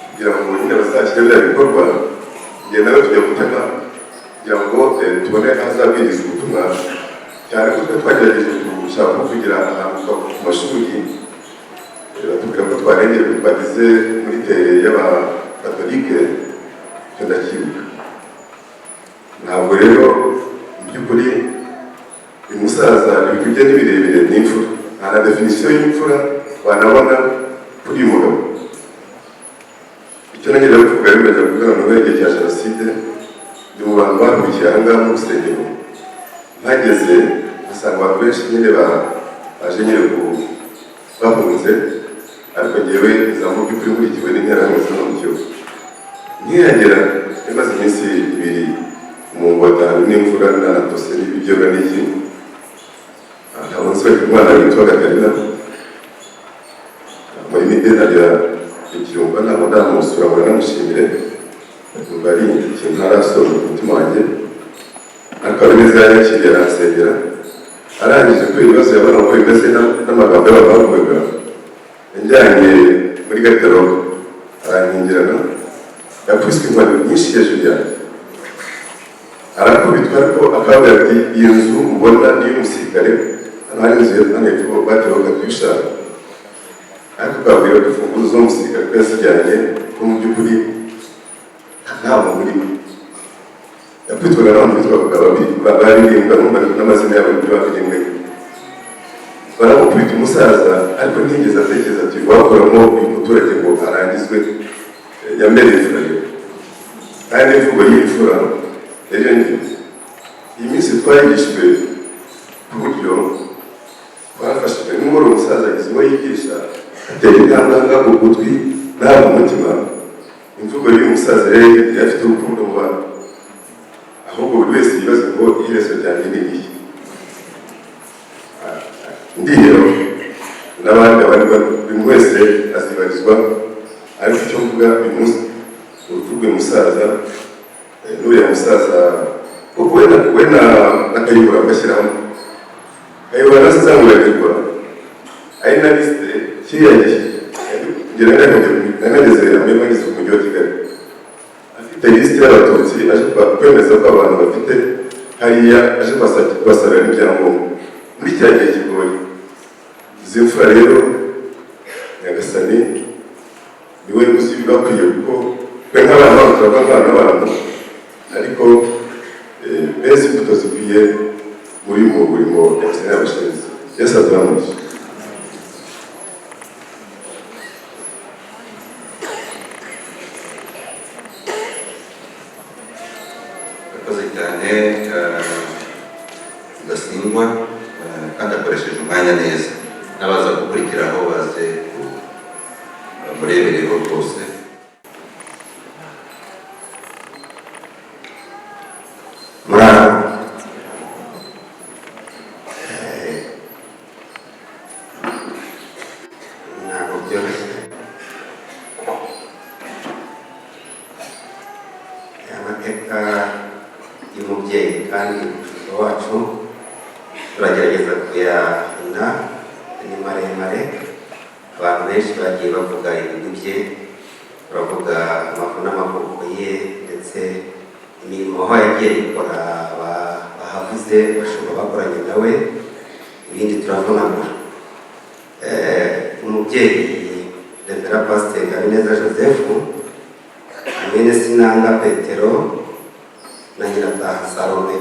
kugira ngo nyine bazashyire biriya bikorwa. Njye nawe tujya gutema kugira ngo tubone ahazabwiriza ubutumwa, cyane ko twe twagerageje gushaka kuvugira ahantu ku mashuri, batubwira ko twarengeye, ko twageze muri terre y'abakatolike. Icyo ndacyibuka. Na définition y'imfura wanabona kuri uyu mugabo. Icyo nageraga kuvuga bimeze kuvuga ngo igihe cya jenoside ndi mu bantu bahugiye aha ngaha mu rusengero. Mpageze nsanga abantu benshi nyine baje nyine bahunze, ariko ngewe nza mu by'ukuri nkurikiwe n'Interahamwe zo mu gihugu. Nkihagera yamaze iminsi 2 mu ngotanu n'imvura nanatose n'ibiryo n'iki, ntabwo nsubira. Umwana witwa Gatarina muri mideni agera ikiyumva, ntabwo ndamusura ngo namushimire, numva ari ikintu ntarasoza mu mutima wanjye. Ariko Habineza yanyakiriye, aransengera. Arangije, kubera ibibazo yabona uko bimeze n'amagambo y'abantu bavugaga, yajyanye muri garde-robe arankingirana. Yakubiswe inkoni nyinshi hejuru yanjye, arakubitwa, ariko akabwira ati: "Iyi nzu mubona ni iy'umusirikare." Hano hari inzu hano hepfo bateweho katyusha, ariko akabwira ko imfunguzo z'umusirikare ko yazijyanye, ko mu by'ukuri nta muntu urimo. Yakubitwaga n'abantu bitwaga babirimbwa n'amazina yabo n'ibyo babirimbwe. Baramukubita umusaza, ariko ntiyigeze atekereza ati: "Wakuramo uyu muturage ngo arangizwe." Yambereye imfura rero, kandi imvugo y'imfura rero ni iyi minsi twayigishijwe ku buryo twafashijwe n'umugoroba. Umusaza agize uwo yigisha, atera intambwe aha ku gutwi n'aha ku mutima. Imvugo y'uyu musaza rero yari afite urukundo mu bantu, ahubwo buri wese yibaza ngo: "Iherezo ryanjye ni irihe?" Ndihero n'abandi, abandi, buri wese azibarizwa. Ariko icyo mvuga uyu munsi, urupfu rw'uyu musaza, n'uriya musaza, kuko we na Kayihura bagashyiramo Kayihura nawe sinzamwibagirwa, ari na liste kiriya gihe. Ngira nageze amahirwe ngeze mu mujyi wa Kigali afite lisite y'Abatutsi, aje kwemeza ko abantu bafite hariya, aje kubasabira n'ibyangombwa muri kiriya gihe kigoye. Izi mfura rero, Nyagasani niwe uzi ibibakwiye, kuko twe nk'abana babo turavuga nk'abana b'abantu, ariko beza imbuto zikwiye muri mu murimo Nyagasani yabashinze. Yesu aduhamugisha. Urakoze cyane, Rudasingwa, kandi akoresheje umwanya neza. N'abaza gukurikiraho baze bamurebereho rwose. Murara. Ntabwo byoroshye amateka y'umubyeyi kandi umushumba wacu, turagerageza kuyahina, ni maremare. Abantu benshi bagiye bavuga ibigwi bye, turavuga amavu n'amavuko ye, ndetse imirimo aho yagiye ayikora bahavuze, bashobora bakoranye nawe, ibindi turavunagura. Umubyeyi Reverend Pasiteri Habineza Joseph, mwene Sinanga Petero na Nyirataha Salome,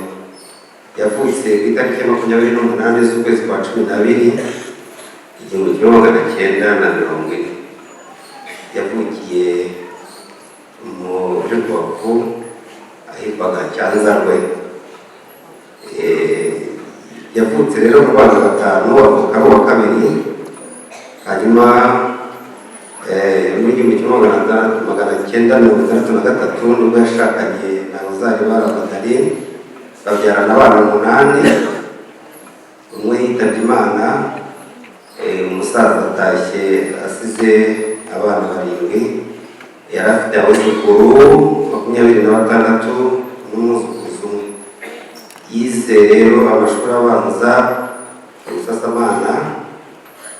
yavutse ku itariki ya 28 z'ukwezi kwa 12, 1940. Yavukiye muri Rubavu ahitwaga Cyanzarwe. Yavutse rero mu bana batanu, avuka ari uwa kabiri. Hanyuma muri 1963 nibwo yashakanye na Rozari Baramadari, babyarana abana umunani. Umwe yitabye Imana, umusaza atashye asize abana barindwi. Yari afite abuzukuru 26 n'umwuzukuruza umwe. Yize rero amashuri abanza mu Busasamana,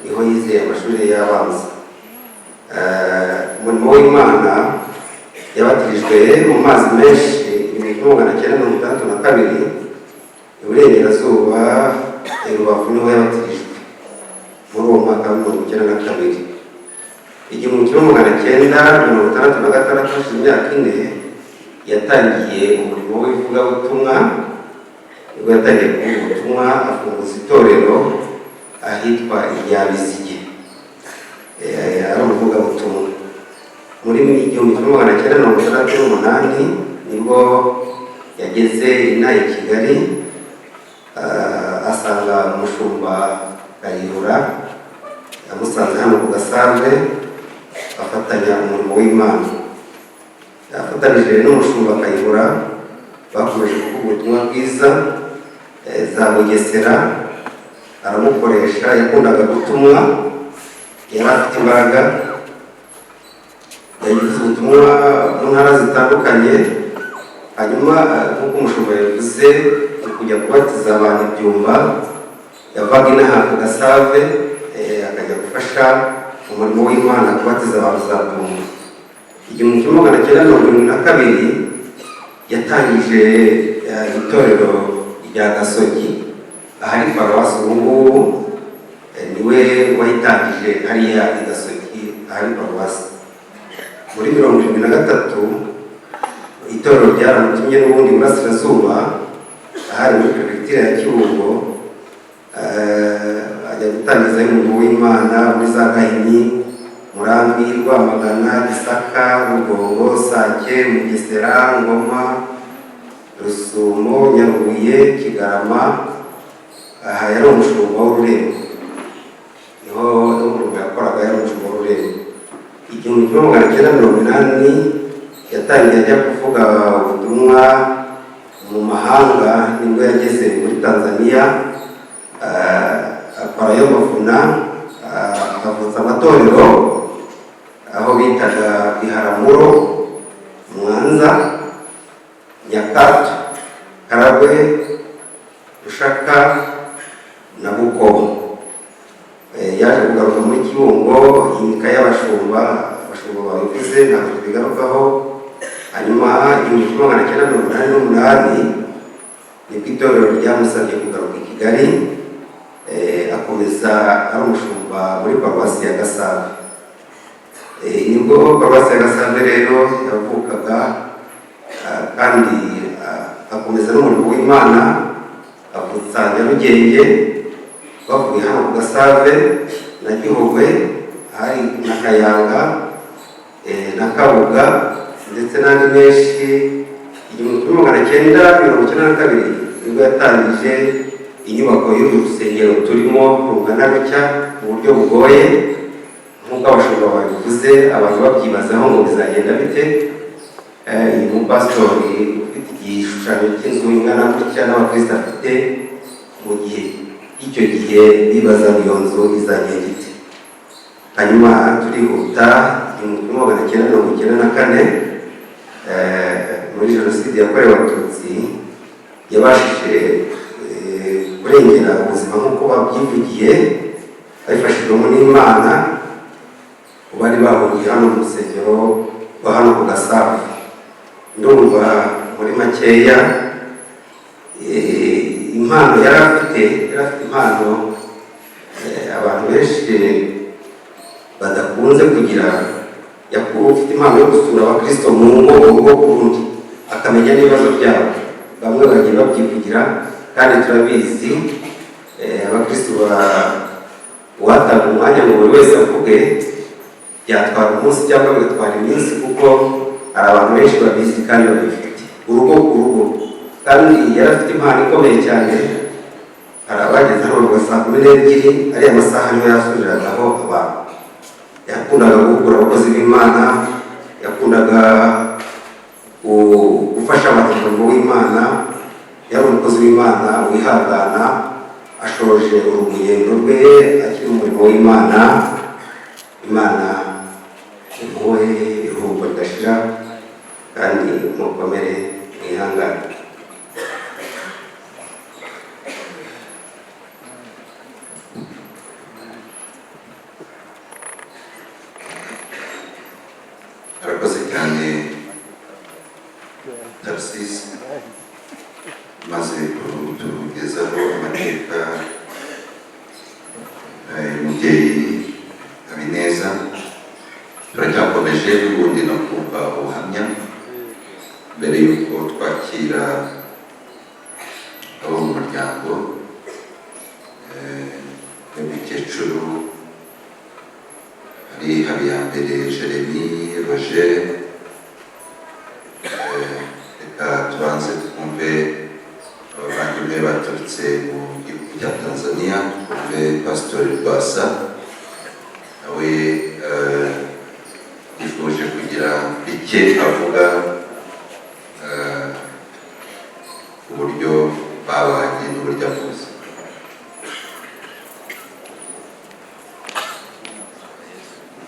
niho yizeye amashuri y'abanza. Umurimo w'Imana, yabatirijwe mu mazi menshi 1962, iburengerazuba i Rubavu niho yabatirijwe muri uwo mwaka wa 92. 1966, hashize imyaka 4, yatangiye umurimo w'ivugabutumwa. Nibwo yatangiye kuvuga ubutumwa, afunguza itorero. Ahitwa Iryabizige. Ari umuvugabutumwa. Muri 1968 nibwo yageze inaha i Kigali, asanga umushumba Kayihura. Yamusanze hano ku Gasave, afatanya umurimo w'Imana. Afatanije n'umushumba Kayihura, bakomeje kuvuga ubutumwa bwiza za Bugesera, aramukoresha. Yakundaga gutumwa, yari afite imbaraga, yagize ubutumwa mu ntara zitandukanye. Hanyuma nk'uko umushumba yavuze, mu kujya kubatiza abantu ibyumba, yavaga inaha ku Gasave, akajya gufasha umurimo w'Imana kubatiza abantu za Byumba. 1972 yatangije itorero rya Gasogi, ahari paruwasi ubu ngubu. Niwe wayitangije hariya i Gasogi ahari paruwasi. Muri 73 itorero ryaramutumye n'ubundi Burasirazuba, ahari muri perefegitura ya Kibungo, ajya gutangizayo umurimo w'Imana muri za Gahini, Murambi, Rwamagana, Gisaka, Rugongo, Sake, Mugesera, Ngoma, Rusumo, Nyarubuye, Kigarama. Aha yari umushumba w'ururembo, niho umurimo yakoraga, yari umushumba w'ururembo. 1980 yatangiye ajya kuvuga ubutumwa mu mahanga, nibwo yageze muri Tanzania, akorayo amavuna, avutsa amatorero aho bitaga Biharamuro, Mwanza, Nyakato, Karagwe, Rushaka na Bukoba. Yaje kugaruka muri Kibungo, yimika y'abashumba. Abashumba babivuze, ntabwo tubigarukaho. Hanyuma 1988 nibwo itorero ryamusabye kugaruka i Kigali, akomeza ari umushumba muri paruwasi ya Gasave. Nibwo paruwasi ya Gasave rero yavukaga, kandi akomeza n'umurimo w'Imana, avutsa Nyarugenge bavuye hano ku Gasave, na Gihogwe, hari na Kayanga, na Kabuga, ndetse n'andi menshi. 1992 nibwo yatangije inyubako y'uru rusengero turimo rungana rutya mu buryo bugoye, nk'uko abashumba babivuze, abantu babyibazaho ngo bizagenda bite. Uyu mupasitori ufite igishushanyo cy'inzu ingana gutya n'abakristo afite, mu gihe icyo gihe bibaza iyo nzu izagenda ite. Hanyuma turihuta, 1994, muri jenoside yakorewe Abatutsi, yabashije kurengera ubuzima nk'uko babyivugiye, babifashijwemo n'Imana. Bari bahungiye hano mu rusengero rwa hano ku Gasave. Ndumva muri makeya, impano yari afite, yari afite impano abantu benshi badakunze kugira. Yakuba ufite impano yo gusura abakristo mu ngo, urugo ku rundi, akamenya n'ibibazo byabo. Bamwe bagiye babyivugira kandi turabizi, abakristo uwatanga umwanya ngo buri wese avuge byatwara umunsi cyangwa bigatwara iminsi, kuko hari abantu benshi babizi kandi babifite, urugo ku rugo. Kandi yari afite impano ikomeye cyane. Hari abageze hano ngo saa 12, ariya masaha niyo yasuriragaho abantu. Yakundaga guhugura abakozi b'Imana, yakundaga gufasha abantu mu murimo w'Imana. Yari umukozi w'Imana wihangana. Ashoje urugendo rwe akiri mu murimo w'Imana. Imana imuhe iruhuko ridashira, kandi mukomere, mwihangane. Arakoze cyane Tarcisse, maze kutugezaho amateka y'umubyeyi Habineza. Turacyakomeje n'ubundi no kumva ubuhamya mbere y'uko twakira abo mu muryango. Umukecuru hari Habiyambere Jeremy Roger. Reka tubanze twumve abavandimwe baturutse mu gihugu cya Tanzania, twumve Pasitori Rwasa, nawe yifuje kugira bike avuga uburyo babanye n'uburyo avuze.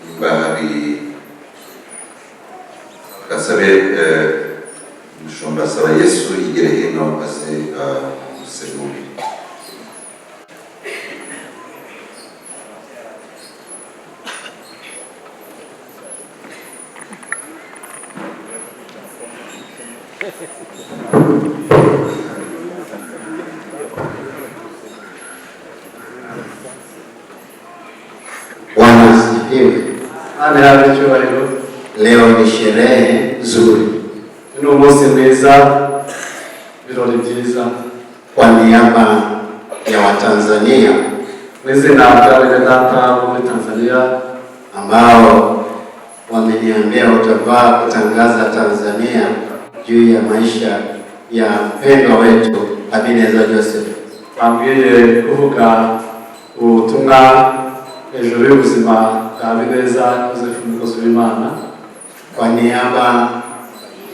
Nimba hari gasabe umushumba asaba Yesu yigere hino aze amusemurire. Bwana asifiwe. Imana ihabwe icyubahiro. Leo ni sherehe nzuri. Ni umunsi mwiza, ibirori byiza. Kwa niaba ya Watanzania mu izina rya bene data bo muri Tanzania ambao wameniambia utavaa kutangaza Tanzania juu ya maisha ya mpendwa wetu Habineza Joseph. Bambwiye kuvuga ubutumwa hejuru y'ubuzima bwa Habineza Joseph, umukozi w'Imana. Kwa niaba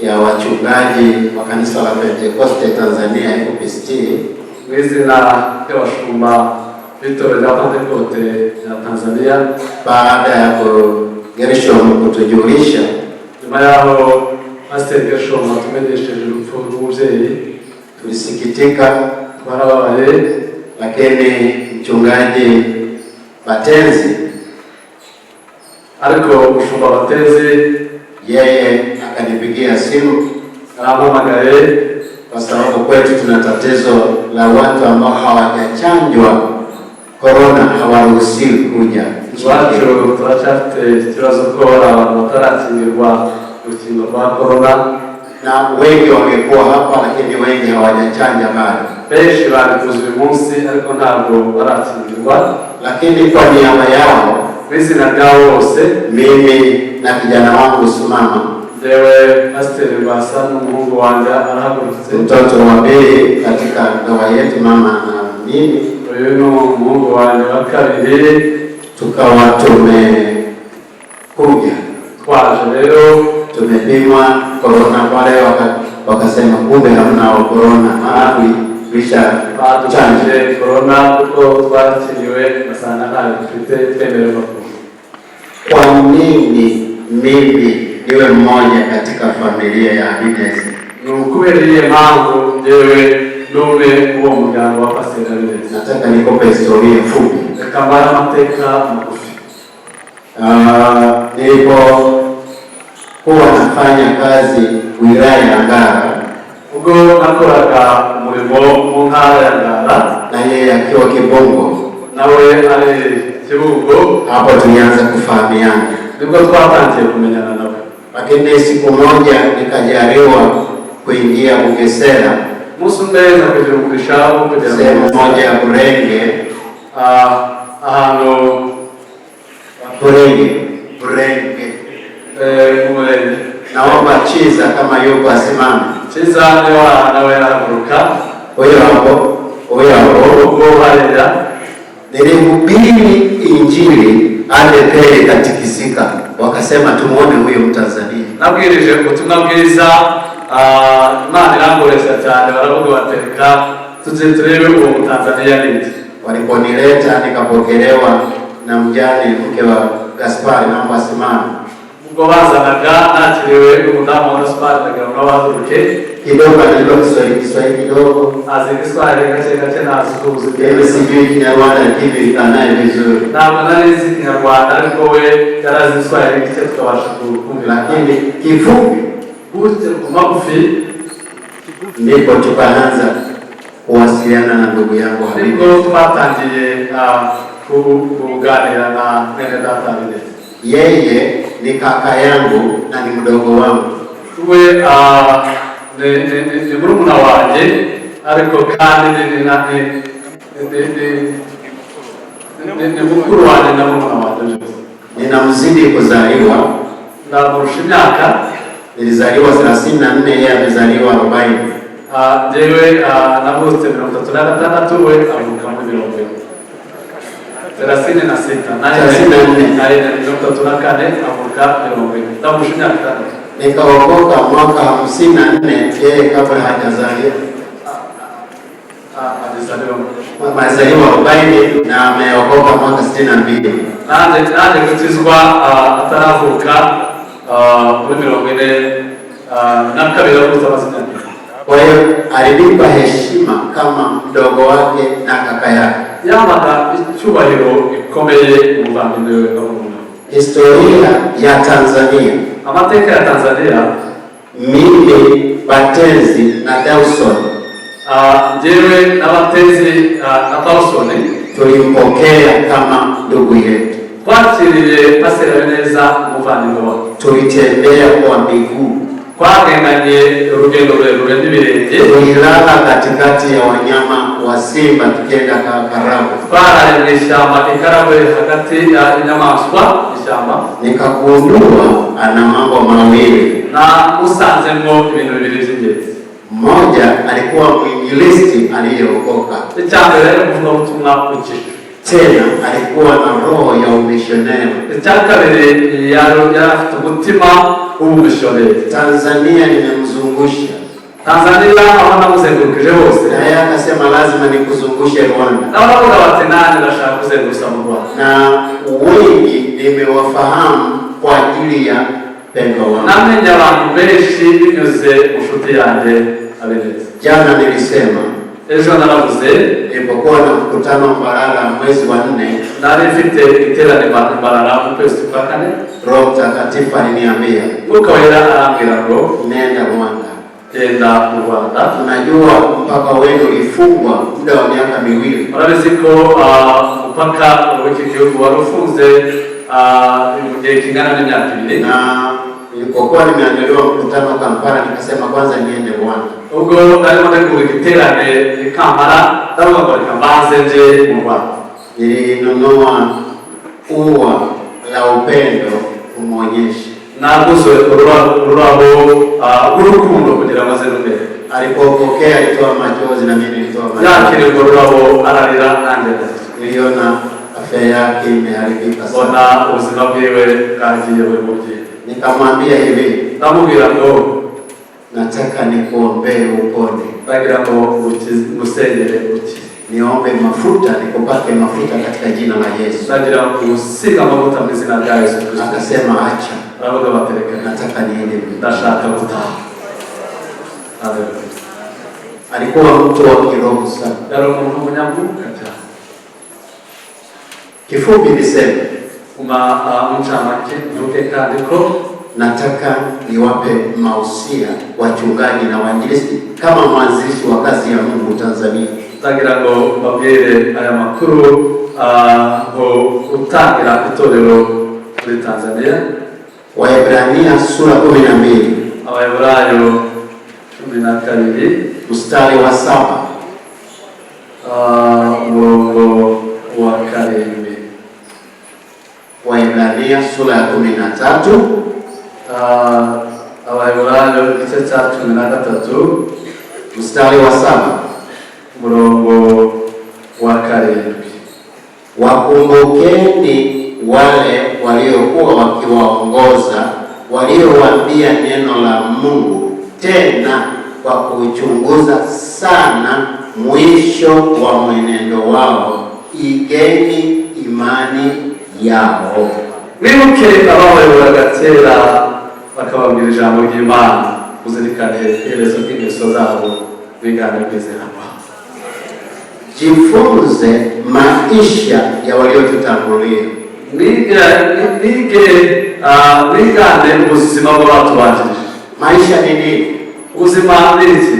ya wachungaji wa kanisa la Pentekoste Tanzania FPCT, mu izina ry'abashumba b'itorero rya Pentekote ya Tanzania, baada ya Gershom kutujulisha, nyuma y'aho Pasiteri Gershom atumenyesheje urupfu rw'umubyeyi, tulisikitika, twarababaye, lakini mchungaji Batenzi, ariko umushumba Batenzi yeye akanipigia simu, arampamagaye, kwa sababu kwetu tuna tatizo la watu ambao hawajachanjwa korona hawaruhusiwi kuja. Iwacu turacyafite ikibazo ko hari abantu batarakingirwa urukingo rwa korona, na wengi wangekuwa hapa, lakini wengi hawajachanja bado. Benshi babikoze uyu munsi ariko ntabwo barakingirwa. Lakini kwa niaba yao, mu izina ryabo bose, mimi na kijana wangu simama, njyewe Pasiteri Rwasa n'umuhungu wanjye arahagurutse, mtoto wa pili katika ndoa yetu, mama na mimi, uyu ni umuhungu wanjye wa kabiri, tukawa tumekuja twaje rero tumepimwa korona pale, wakasema kumbe hamna wa korona, maana tulisha badupimije korona kuko twakiriwe basanga ntayo dufite, twemererwa kuza. Kwa nini mimi niwe mmoja katika familia ya Habineza? Ni ukubera iyihe mpamvu njyewe n'umwe w'uwo muryango wa Pasiteri Habineza? Nataka nikupe historia fupi. Reka mbare amateka magufi. Nilipokuwa nafanya kazi wilaya ya Ngara, ubwo nakoraga umurimo mu ntara ya Ngara, na yeye akiwa Kibungo, nawe ari Kibungo, hapo tulianza kufahamiana, nibwo twatangiye kumenyana nawe. Lakini siku moja nikajaliwa kuingia Bugesera, umunsi umwe nza kugira umugisha wo kugera mu sehemu moja ya Burenge, ahantu Burenge, Burenge, mu murenge. Naomba Chiza kama yuko asimame. Chiza niba nawe arahaguruka. Huyo hapo, huyo hapo. Ubwo hariya nilihubiri Injili ADEPR ikatikisika, wakasema tumuone huyo Mtanzania. Nabwirije ubutumwa bwiza, Imana irankoresha cyane, baravuga bateka tujye turebe uwo Mutanzania ni iki. Waliponileta nikapokelewa na mjane mke wa Gaspari, naomba asimame. Ubwo bazanaga nakiriwe n'umudamu wa Gaspari, ndagira ngo bahaguruke. Kidogo anajua Kiswahili, Kiswahili kidogo, azi Kiswahili gake gake, ntazi Mimi sijui Kinyarwanda, lakini nilikaa naye vizuri. Ntabwo nari nzi Kinyarwanda, ariko we yari azi Kiswahili gike, tukabasha kumvikana. Lakini kifupi, gutya ku magufi, ndipo tukaanza kuwasiliana na ndugu yangu Habibu. Nibwo twatangiye kuganira na mwene data Habineza. Yeye ni kaka yangu na ni mdogo wangu. We ni murumuna wanjye, ariko kandi ni Ni mukuru wanjye na murumuna wanjye byose. Ninamzidi kuzaliwa. Ndamurusha imyaka. Nilizaliwa 34, yeye amezaliwa 40. Ah, njyewe navutse 36, we avuka muri 40. 36. 34. Nanjye 34, avuka 40. Ndamurusha imyaka 6. Nikaokoka mwaka 54, yeye kabla hajazaliwa. Alizaliwa Amezaliwa 40 na ameokoka mwaka 62. Nanjye gukizwa ataravuka, muri 42 avutse amazina. Kwa hiyo alinipa heshima kama mdogo wake na kaka yake. Yampaga icyubahiro gikomeye, umuvandimwe we na murumuna we. Historia ya Tanzania, Amateka ya Tanzania, mimi, Batenzi na Dawson njyewe n'Abatezi na Dawson tulimpokea kama ndugu yetu. Twakiriye Pasiteri Habineza umuvandimwe wacu. Tulitembea kwa miguu, Twagendanye urugendo rurerure n'ibirenge. Tulilala katikati ya wanyama wa simba tukienda Karagwe. Twaraye mu ishyamba i Karagwe hagati y'inyamaswa ishyamba. Nikagundua ana mambo mawili. Na musanzemo ibintu bibiri by'ingenzi. Mmoja, alikuwa mwinjilisti aliyeokoka, Icya mbere, yari umuvugabutumwa ukijijwe. Tena alikuwa na roho ya umishoneri. Icya kabiri, yari afite umutima w'ubumisiyoneri. Tanzania nimemzungusha, Tanzania aho namuzengurukije hose, na yeye akasema lazima nikuzungushe Rwanda, nawe aravuga bati nanjye ndashaka kuzenguruka mu Rwanda. Na wengi nimewafahamu kwa ajili ya mpendwa wangu. Namenye abantu benshi binyuze mu nshuti yanjye Habineza. Jana nilisema, Ejo naravuze, nilipokuwa na mkutano Mbarara mwezi wa 4, nari mfite iterane Mbarara mu kwezi kwa kane, Roho Mtakatifu aliniambia, Mwuka Wera arambwira ngo nenda Rwanda. Genda mu Rwanda. Unajua mpaka wenu ulifungwa muda wa miaka 2. Murabizi ko umupaka w'iki gihugu wari ufunze mu gihe kingana n'imyaka 2. Na nilipokuwa nimeandaliwa mkutano Kampala, nikasema kwanza niende Rwanda. Ubwo narimo ntegura igiterane i Kampala, ndavuga ngo reka mbanze nje mu Rwanda. Nilinunua ua la upendo kumwonyesha. Naguze ururabo rw'urukundo kugira ngo aze rubere. Alipopokea alitoa machozi na mimi nilitoa machozi. Yakiriye urwo rurabo ararira, nanjye ndarira. Niliona afya yake imeharibika Mbona sana. ubuzima bwiwe bwagiye buri mu byiza. Nikamwambia hivi, Ndamubwira ngo nataka nikuombee upone, ndagira ngo ngusengere ukire. Niombe mafuta, nikupake mafuta katika jina la Yesu. Ndagira ngo usiga amavuta mu izina rya Yesu Kristo. Akasema acha, Aravuga batereka, nataka niende mbinguni. Ndashaka gutaha. Haleluya. Alikuwa mtu wa kiroho sana. Yari umuntu w'umunyamwuka cyane. Kifupi niseme, Mu ncamake mvuge kandi ko nataka niwape mausia wachungaji na wainjilisti kama mwanzilishi wa kazi ya Mungu Tanzania. Ndagira ngo mbabwire aya makuru ngo gutangira itorero muri Tanzania. Waebrania sura 12 Abaheburayo 12 mstari wa 7 umurongo wa 7. Waebrania sura ya 13 Abaheburayo igice cya 13 mstari wa 7 umurongo wa 7. Wakumbukeni wale waliokuwa wakiwaongoza, waliowaambia neno la Mungu, tena kwa kuchunguza sana mwisho wa mwenendo wao, igeni imani yao. Mwibuke ababayoboraga kera bakababwira ijambo ry'Imana, muzirikane iherezo ry'ingeso zabo, bigane kwizera kwabo. Jifunze maisha ya waliotutangulia. Mwigane ubuzima bw'abatubanjirije. Maisha ni nini? Ubuzima ni iki?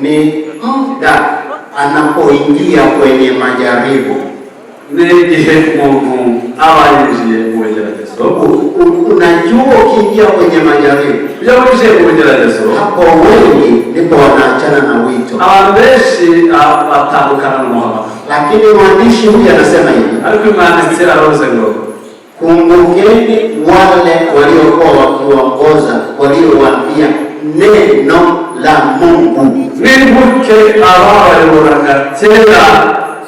Ni muda anapoingia kwenye majaribu. Ni igihe umuntu aba yinjiye mu bigeragezo. Unajua ukiingia kwenye majaribu, Iyo winjiye mu bigeragezo, hapo wengi ndipo wanaachana na wito. Abantu benshi batandukana n'umuhamagaro. Lakini mwandishi huyu anasema hivi, Ariko uyu mwanditsi aravuze ngo kumbukeni wale waliokuwa wakiwaongoza, waliowaambia neno la Mungu. Mwibuke ababayoboraga kera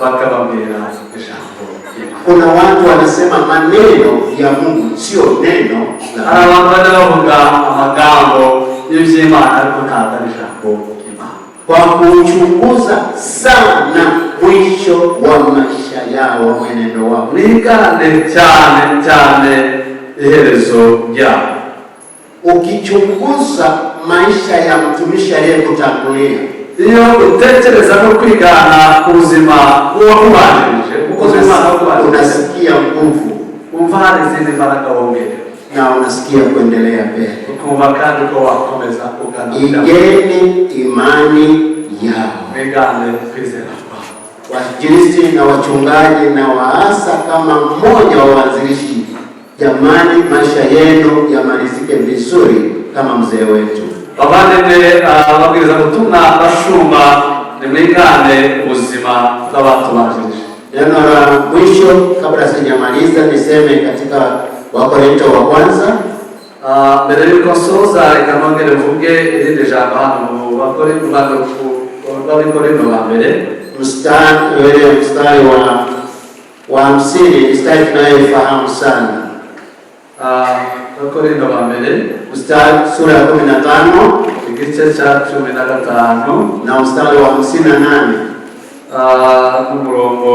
bakababwira ijambo ry'Imana. Kuna watu wanasema maneno ya Mungu sio neno la Hari Mungu. abantu bajya bavuga amagambo y'iby'Imana ariko ntabwo ari ijambo ry'Imana. Kwa kuchunguza sana mwisho wa maisha yao, mwenendo wao. Mwigane cyane cyane iherezo ryabo. Ukichunguza maisha ya mtumishi aliyekutangulia, Iyo utekereza no kwigana ku buzima bw'uwakubanjirije, umukozi w'Imana wakubanjirije, unasikia nguvu wumva hari izindi mbaraga wongera na unasikia kuendelea mbele. Ukumva kandi ko wakomeza ugana. Igeni imani yao. Mwigane kwizera kwawe. Wainjilisti na wachungaji na waasa kama mmoja wa waanzilishi, jamani, maisha yenu yamalizike vizuri kama mzee wetu. Bavandimwe, ababwirizabutumwa, bashumba, nimwigane ubuzima bw'abatubanjirije. Neno la mwisho kabla sijamaliza niseme katika Wakorinto wa kwanza Mbere y'uko nsoza reka nongere mvuge irindi jambo hano mu Bakorinto ba mbere mstari ule mstari wa 50, mstari tunayoifahamu sana. Abakorinto ba mbere Mstari sura ya 15 igice cya 15 na mstari wa 58. N'umurongo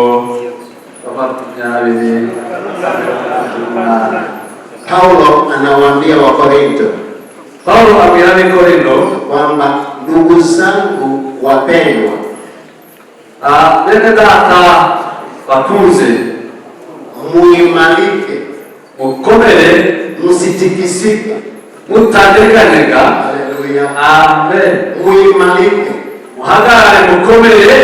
wa 28. Paulo anawaambia Wakorinto Paulo abwira ab'Ikorinto kwamba ndugu zangu wapendwa, bene data bakunze, muimarike, mukomere, msitikisike. Mutanyeganyega. Haleluya. Amen. Muimarike, muhagarare mukomere,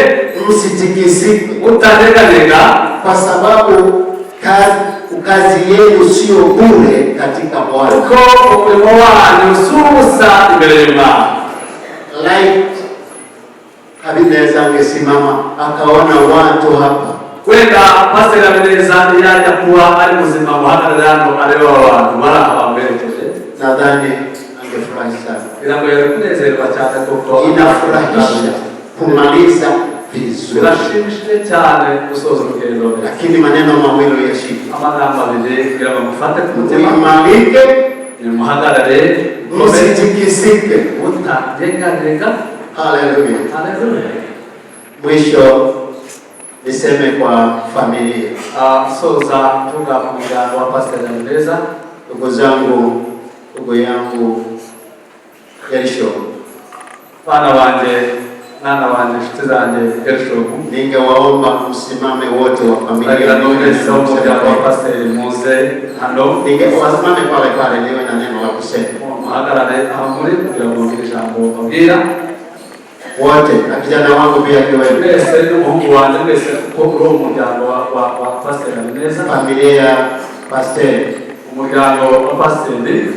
msitikisike, mutanyeganyega, kwa sababu kazi yenu sio bure katika Bwana. Kuko umurimo wanyu si ubusa imbere y'Imana. Light Habineza angesimama akaona watu hapa, Wenda Pasiteri Habineza iyo ajya kuba ari muzima muhagarare hano areba aba bantu bari aha bamuherekeje, nadhani angefurahi sana. Kugira ngo yari kunezerwa cyane kuko Inafurahisha kumaliza vizuri, birashimishije cyane gusoza urugendo neza. Lakini maneno mawili yashike: Amagambo abiri kugira ngo mufate ku mutima, muimarike, nimuhagarare, msitikisike. Mutanyeganyega. Haleluya. Haleluya. Mwisho niseme kwa familia, Soza mvuga ku muryango wa Pasiteri Habineza, ndugu zangu, ndugu yangu Gershom, bana banjye, mwana wanjye, inshuti zanjye Gershom, ningewaomba msimame wote wa familia, ndagira ngo mwese wo mu muryango wa Pasiteri muze hano, wasimame pale pale, niwe na neno la kusema muhagarare aho muri kugira ngo mugire ijambo mbabwira. Wote, na kijana wangu pia akiwemo, Mwese n'umuhungu wanjye mwese kuko uri uwo muryango wa Pasiteri Habineza, familia ya Pasiteri. Umuryango wa Pasiteri.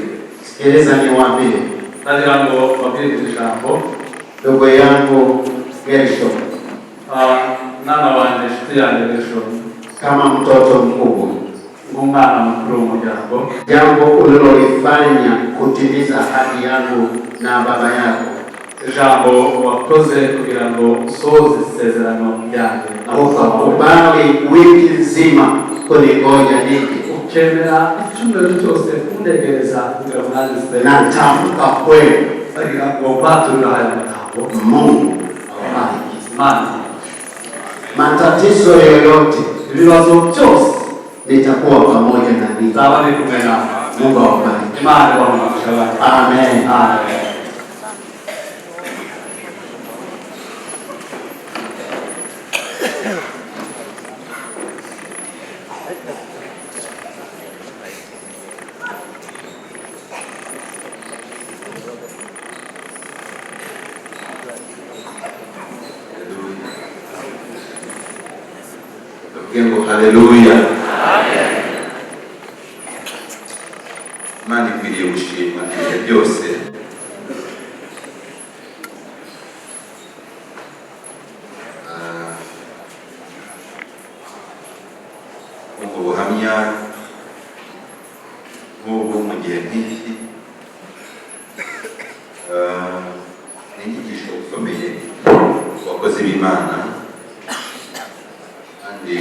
Sikiliza niwaambie, ndagira ngo mbabwire iri jambo. Ndugu yangu Gershom, Mwana wanjye, inshuti yanjye Gershom, kama mtoto mkubwa, nk'umwana mukuru w'umuryango, jambo ulilolifanya kutimiza ahadi yangu na baba yako, ijambo wakoze kugira ngo usohoze isezerano ryanjye, ukakubali wiki nzima kuningoja nije, ukemera icyumweru cyose kuntegereza kugira ngo nanjye nze, natamka kweli, ndagira ngo baturire aya magambo, Mungu awabariki. Imana Matatizo yoyote, ibibazo byose, nitakuwa pamoja na ninyi. Nzaba ndi kumwe nawe. Mungu awabariki. Imana ibahe umugisha banyu. Amen. Amen. Tuvuge ngo haleluya. Imana ikwiriye gushimwa ibihe byose. Nk'ubu mu gihe nk'iki, ni inyigisho ikomeye ku bakozi b'Imana, kandi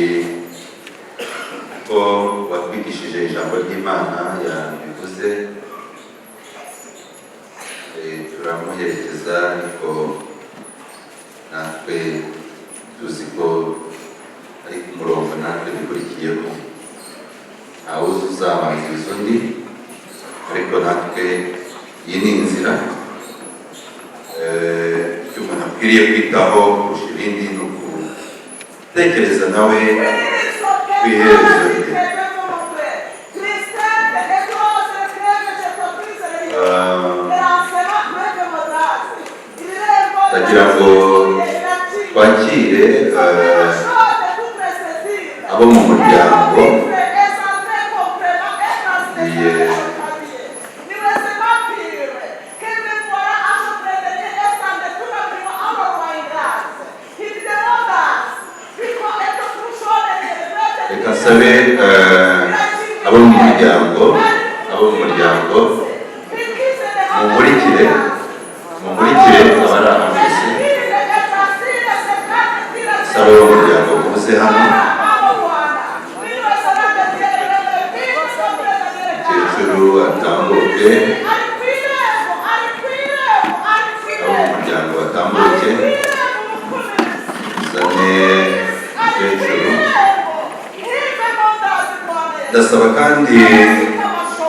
ko watwigishije ijambo ry'Imana yabivuze, turamuherekeza, ariko natwe tuzi ko ari ku murongo natwe dukurikiyeho. Ntawuzi uzabanziriza undi, ariko natwe iyi ni inzira. Icyo umuntu akwiriye kwitaho kurusha ibindi ni ukutekereza nawe ku iherezo rye. Ndagira ngo twakire abo mu muryango. Ngiye reka nsabe abo mu muryango mumurikire, mumurikire abari aha mwese. Sabe abo mu muryango muze hano. Umukecuru atambuke, abo mu muryango batambuke, zane umukecuru. Ndasaba kandi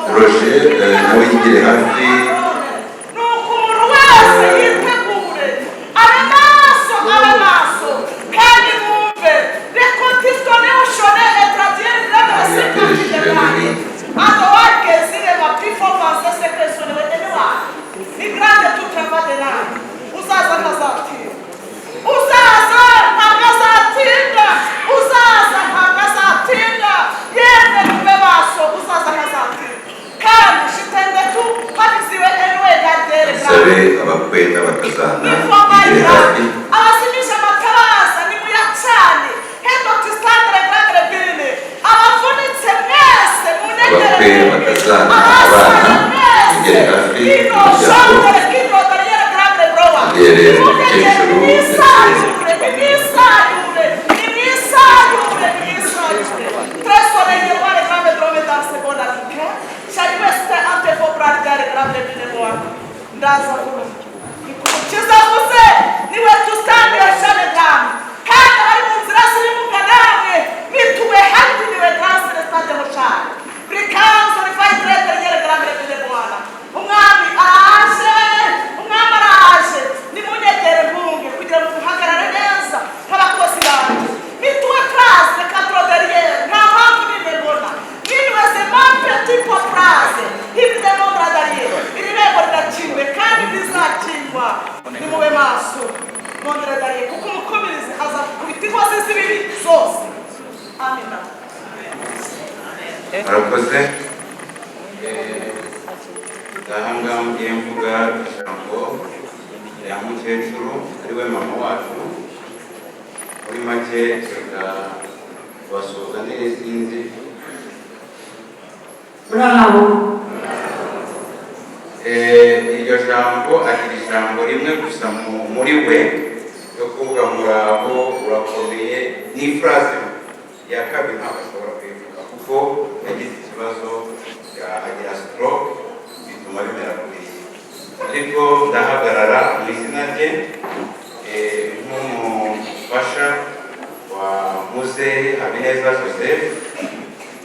Roger nawe yigire hafi. Umuntu wese yitegure, abe maso, abe maso kandi mwumve rekotistoneushone etradieniraasiaidemani adowakezire mapifomanse sekresonewe eniwa igrande tutrevadenani. Uzaza ntazatinda, uzaza ntabwo azatinda, uzaza ntabwo azatinda. Yemwe mube maso, uzaza ntazatinda kandi shitendetu habiziwe eniwe gadere. Nsabe abakwe n'abakazana bigire hafi. Abasimisha amatabaza nimuyacane hendo tisitandere grandere bine. Abavunitse mwese Abakwe, abakazana, abana bigere hafi umuryango, yegere umukecuru ndetse Ndaza kizavuze niwe tutandira cyane cyane, kandi abari mu nzira z'ibimuga namwe nituwe hafi niwe transire stade mucane brikanzo rifayitirete ryeregarambere bine Rwanda. Umwami araje, umwami araje. Nimunyegere mpunge kugira ngo muhagarare neza nk'abakozi banjye. Nituwe trase katroderiere, nta mpamvu nimwe mbona niwese mampe tipo trase hibide mondradariere. Iri rembo rirakingwe kandi rizakingwa. Nimube maso mondradariere, kuko umukumirizi azakubita inkozi z'ibibi zose. Amina. Murakoze. Aha ngaha ngiye mvuga ijambo rya mukecuru, ariwe mama wacu. Muri make, reka kubasuhuza neza, sinzi. Muraho. Iryo jambo, agira ijambo rimwe gusa muri we yo kuvuga muraho, urakomeye, ni phrase ya kabiri ntabwo ashobora kuyivuga kuko yagize ikibazo, agira stroke, bituma bimera kuriya. Ariko ndahagarara mu izina rye nk'umufasha wa Muzehe Habineza Joseph.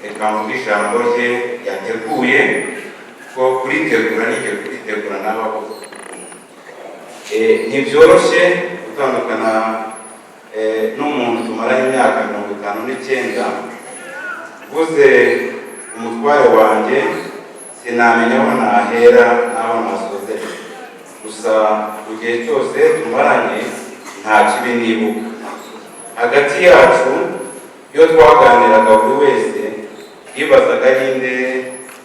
Reka mvuge ijambo rye yateguye, ko kuritegura n'igihe kuritegura nawe ntibyoroshye gutandukana n'umuntu tumaranye imyaka 59. Mvuze umutware wanjye, sinamenya aho nahera n'aho nasozera. Gusa mu gihe cyose tumaranye nta kibi nibuka hagati yacu. Iyo twaganiraga, buri wese yibazaga ninde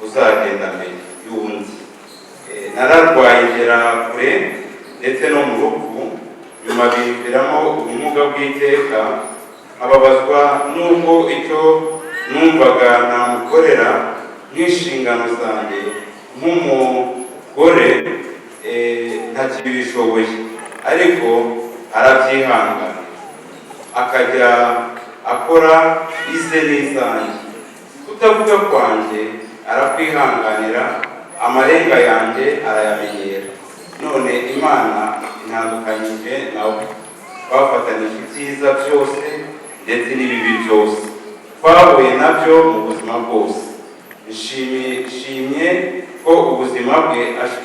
uzagenda mbere y'undi. Nararwaye ngera kure ndetse no mu rupfu, nyuma bimviramo ubumuga bw'iteka, ababazwa n'ubwo icyo Numvaga namukorera nk'inshingano zanjye nk'umugore, ntakibishoboye, ariko arabyihangana, akajya akora ize n'izanjye. Kutavuga kwanjye arakwihanganira, amarenga yanjye arayamenyera. None Imana intandukanyije nawe. Twafatanije ibyiza byose ndetse n'ibibi byose twahuye nabyo mu buzima bwose. Nshimye ko ubuzima bwe,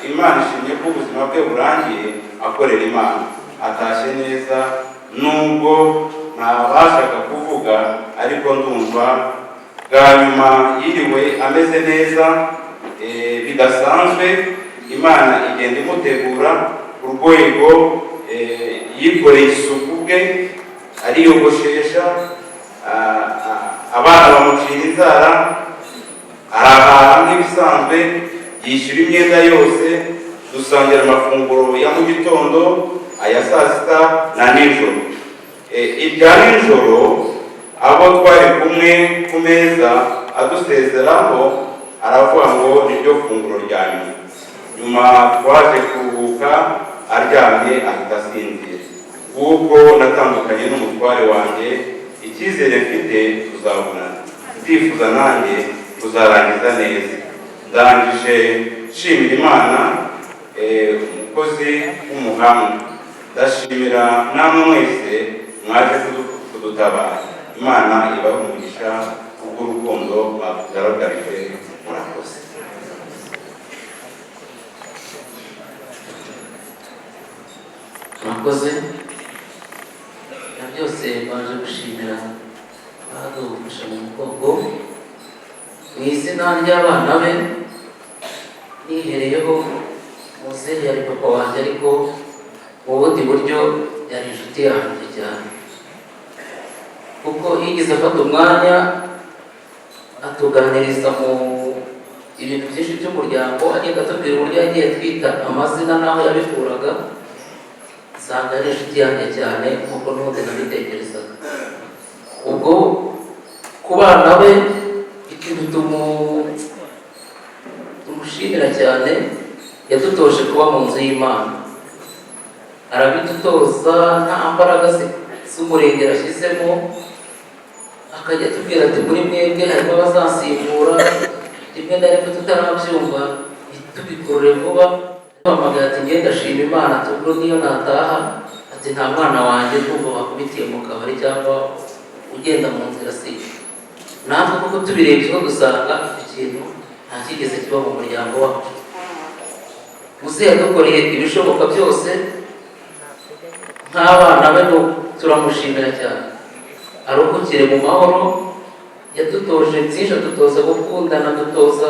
Imana ishimye ko ubuzima bwe burangiye akorera Imana, atashye neza. Nubwo ntabashaga kuvuga, ariko ndumva bwa nyuma yiriwe ameze neza, bidasanzwe. Imana igenda imutegura ku rwego, yikoreye isuku bwe, ariyogoshesha, abana bamucira inzara, arahaha nk'ibisanzwe, yishyura imyenda yose, dusangira amafunguro ya mu gitondo, aya saa sita na nijoro. Ibya nijoro, abo twari kumwe ku meza adusezeraho, aravuga ngo niryo funguro rya nyuma. Nyuma twaje kuruhuka, aryamye ahita asinzira. Kuko natandukanye n'umutware wanjye, icyizere mfite tuzabonana. Ndifuza nanjye kuzarangiza neza. Ndangije nshimira Imana, umukozi w'umuhanga. Ndashimira namwe mwese mwaje kudutabara. Imana ibahe umugisha kubw'urukundo mwatugaragarije. Murakoze. Murakoze. Na byose baje gushimira abadufasha mu mugongo mu izina ry'abana be. Nihereyeho, muzehe yari papa wanjye, ariko mu bundi buryo yari inshuti yanjye cyane, kuko yigeze afata umwanya atuganiriza mu ibintu byinshi by'umuryango, agenda atubwira uburyo yagiye twita amazina n'aho yabikuraga. Usanga ari inshuti yanjye cyane nk'uko n'ubundi nabitekerezaga. Ubwo ku bana be, ikintu tumushimira cyane, yadutoje kuba mu nzu y'Imana, arabidutoza nta mbaraga z'umurengera ashyizemo, akajya atubwira ati muri mwebwe harimo abazasimbura. Rimwe na rimwe tutarabyumva, ntitubikurure vuba. Bahamagaye ati ngenda ashima Imana tubwo niyo nataha, ati nta mwana wanjye ndumva bakubitiye mu kabari cyangwa ugenda mu nzira. Si natwe kuko tubirebye uko dusanga icyo kintu nta kigeze kiba mu muryango wacu. Muzehe yadukoreye ibishoboka byose nk'abana be, ngo turamushimira cyane, aruhukire mu mahoro. Yadutoje byinshi, adutoza gukundana, adutoza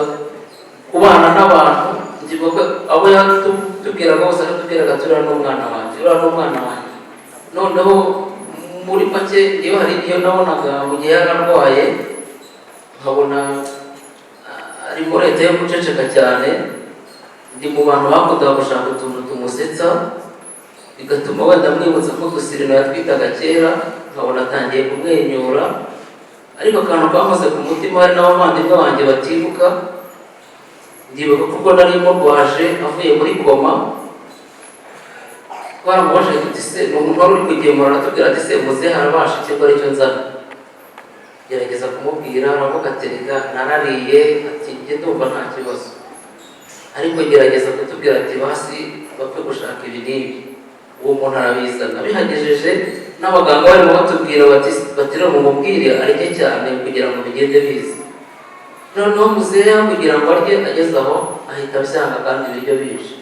kubana n'abantu. Ndibuka abo yatubwiraga bose, aratubwiraga ati uriya ni umwana wanjye, uriya ni umwana wanjye. Noneho muri make, iyo hari igihe nabonaga mu gihe yari arwaye, nkabona ari muri leta yo guceceka cyane, ndi mu bantu bakundaga gushaka utuntu tumusetsa, bigatuma wenda mwibutsa ko udusirino yatwitaga kera, nkabona atangiye kumwenyura. Ariko akantu kakoze ku mutima, hari n'abavandimwe banjye batibuka, ndibuka kuko nari murwaje avuye muri koma, twaramubajije tuti se ni umuntu wari uri kugemura, aratubwira ati se muzehe arabasha iki ko aricyo nzana. Gerageza kumubwira, aravuga ati reka narariye, ati njye ndumva nta kibazo, ariko gerageza kutubwira ati basi bapfe gushaka ibi n'ibi. Uwo muntu arabizana, bihagejeje n'abaganga barimo batubwira bati rero mumubwire arye cyane kugira ngo bigende biza. Noneho muzehe kugira ngo arye, ageze aho ahita abyanga kandi ibiryo bije.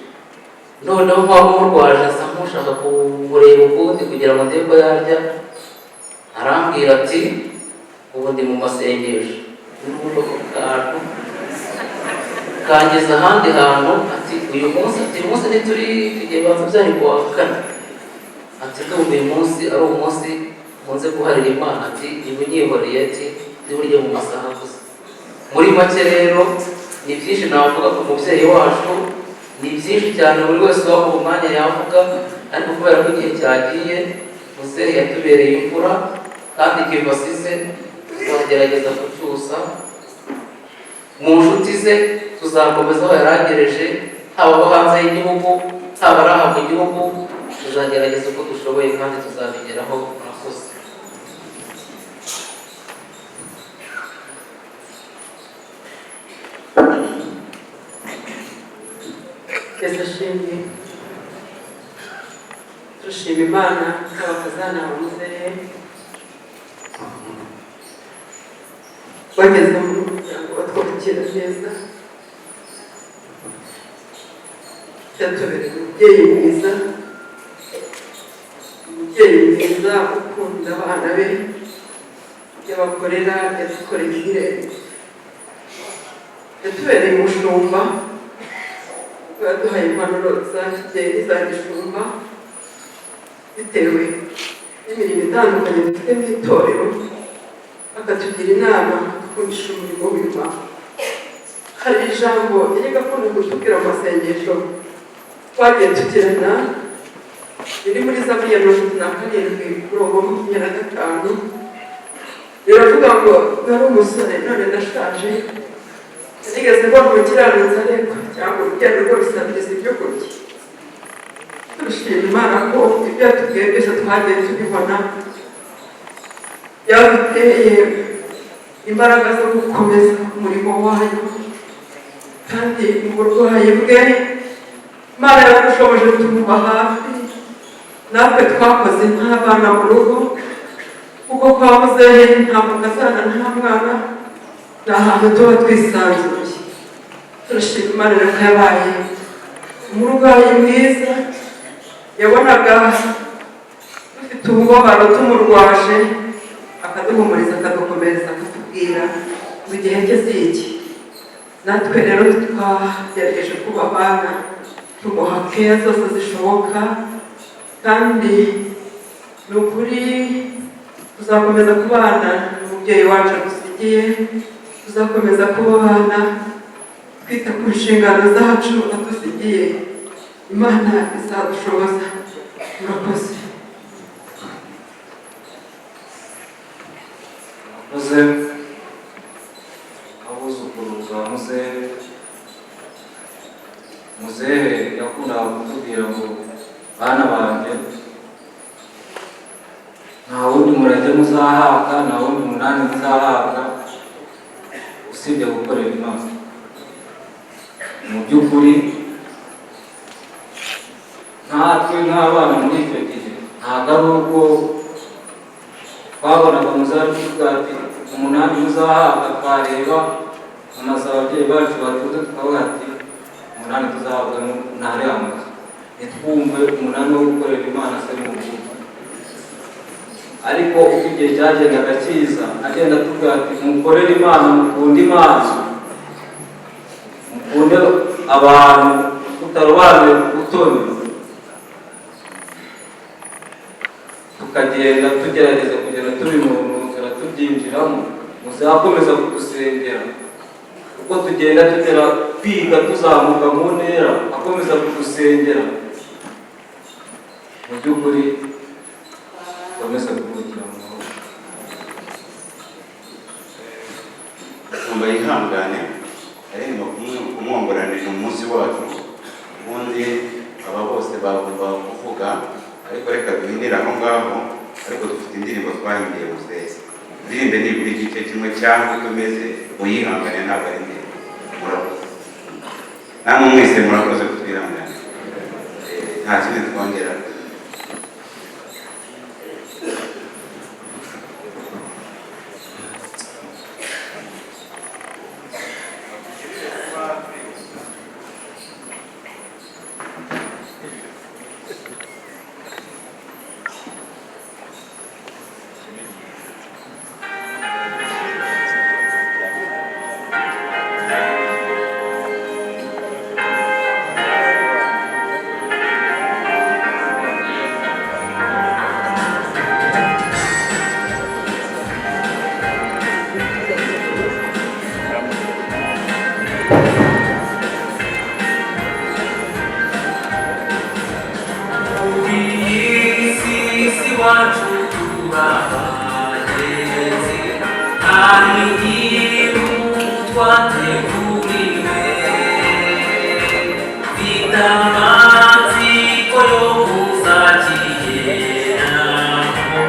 Noneho waba umurwaje asa nk'ushaka kumureba ukundi kugira ngo ndebe ko yarya, arambwira ati ubu ndi mu masengesho. N'ubu kantu kangeza ahandi hantu, ati uyu munsi, ati uyu munsi ntituri tugiye banza byari ku wa kane, ati ndumva uyu munsi ari umunsi nkunze guharira Imana, ati niba unyihoreye, ati ndi burye mu masaha gusa. Muri make rero ni byinshi navuga ku mubyeyi wacu, ni byinshi cyane, buri wese wamuha umwanya yavuga, ariko kubera ko igihe cyagiye, muzehe yatubereye imfura, kandi igihe basize tuzagerageza kucyuzuza. Cyusa. Mu nshuti ze tuzakomeza aho yaragereje, haba abo hanze y'igihugu, haba ari aha mu gihugu, tuzagerageza uko dushoboye kandi tuzabigeraho. Murakoze. Yesu ashimwe. Turashima Imana nk'abakazana ba muzehe bageze mu muryango batwakira neza. Yatubereye umubyeyi mwiza, umubyeyi mwiza ukunda abana be, yabakorera, yadukoreye ibirenge, yatubereye umushumba, yaduhaye impanuro za kibyeyi n'iza gishumba bitewe n'imirimo itandukanye dufite mu itorero, akatugira inama, akadukundisha umurimo w'Imana. Hari ijambo yajyaga akunda kutubwira mu masengesho twagiye tugirana, riri muri Zaburi ya 37 umurongo wa 25, riravuga ngo: "Nari umusore none ndashaje, sinigeze mbona umukiranutsi arekwa cyangwa urugendo rwo rusabiriza ibyo kurya." Turashima Imana ko ibyo yatubwiye byose twagiye tubibona, yaduteye imbaraga zo gukomeza umurimo wayo, kandi mu burwayi bwe Imana yaradushoboje tumuba hafi. Natwe twakoze nk'abana mu rugo, kuko kwa muzehe nta mukazana nta mwana, ni ahantu tuba twisanzuye. Turashima Imana rero ko yabaye umurwayi mwiza, yabonaga dufite umubabaro tumurwaje akaduhumuriza, akadukomereza, akatubwira ngo igihe cye si iki. Natwe rero twagerageje kuba abana, tumuha keya zose zishoboka, kandi ni ukuri tuzakomeza kubana n'umubyeyi wacu adusigiye, tuzakomeza kubana twita ku nshingano zacu adusigiye. Imana izadushoboza. Murakoze. Murakoze, abuzukuru ba muzehe. Muzehe yakundaga kutubwira ngo: "Bana banjye, nta wundi murage muzahabwa, nta wundi munani muzahabwa usibye gukorera Imana." Mu by'ukuri natwe nk'abana muri icyo gihe, ntabwo ari uko twabonaga muzavuga ati umunani muzahabwa, twareba amazu ababyeyi bacu batunze tukavuga ati umunani tuzahabwa ntari amazu, ntitwumve umunani wo gukorera Imana se ni uwuhe. Ariko uko igihe cyagendaga kiza, agenda atubwira ati mukorere Imana, mukunde Imana, mukunde abantu tutarobanuye ku butoni, tukagenda tugerageza kugenda tubinonosora, tubyinjiramo. Muzakomeza kudusengera uko tugenda tugera kwiga, tuzamuka mu ntera, akomeza kudusengera. Mu by'ukuri komeza kuruhukira mu mahoro. Tumba yihangane, ariko kumwongoranira umunsi wacu. Ubundi aba bose bagomba kuvuga, ariko reka duhinire aho ngaho. Ariko dufite indirimbo twahimbiye muzehe, ndirimbe nibura igice kimwe cyangwa tumeze muyihangane, ntabwo ari ndende. Murakoze namwe mwese, murakoze kutwihangana. Nta kindi twongera. twateguriwe, mfite amatsiko yo kuzakigeramo,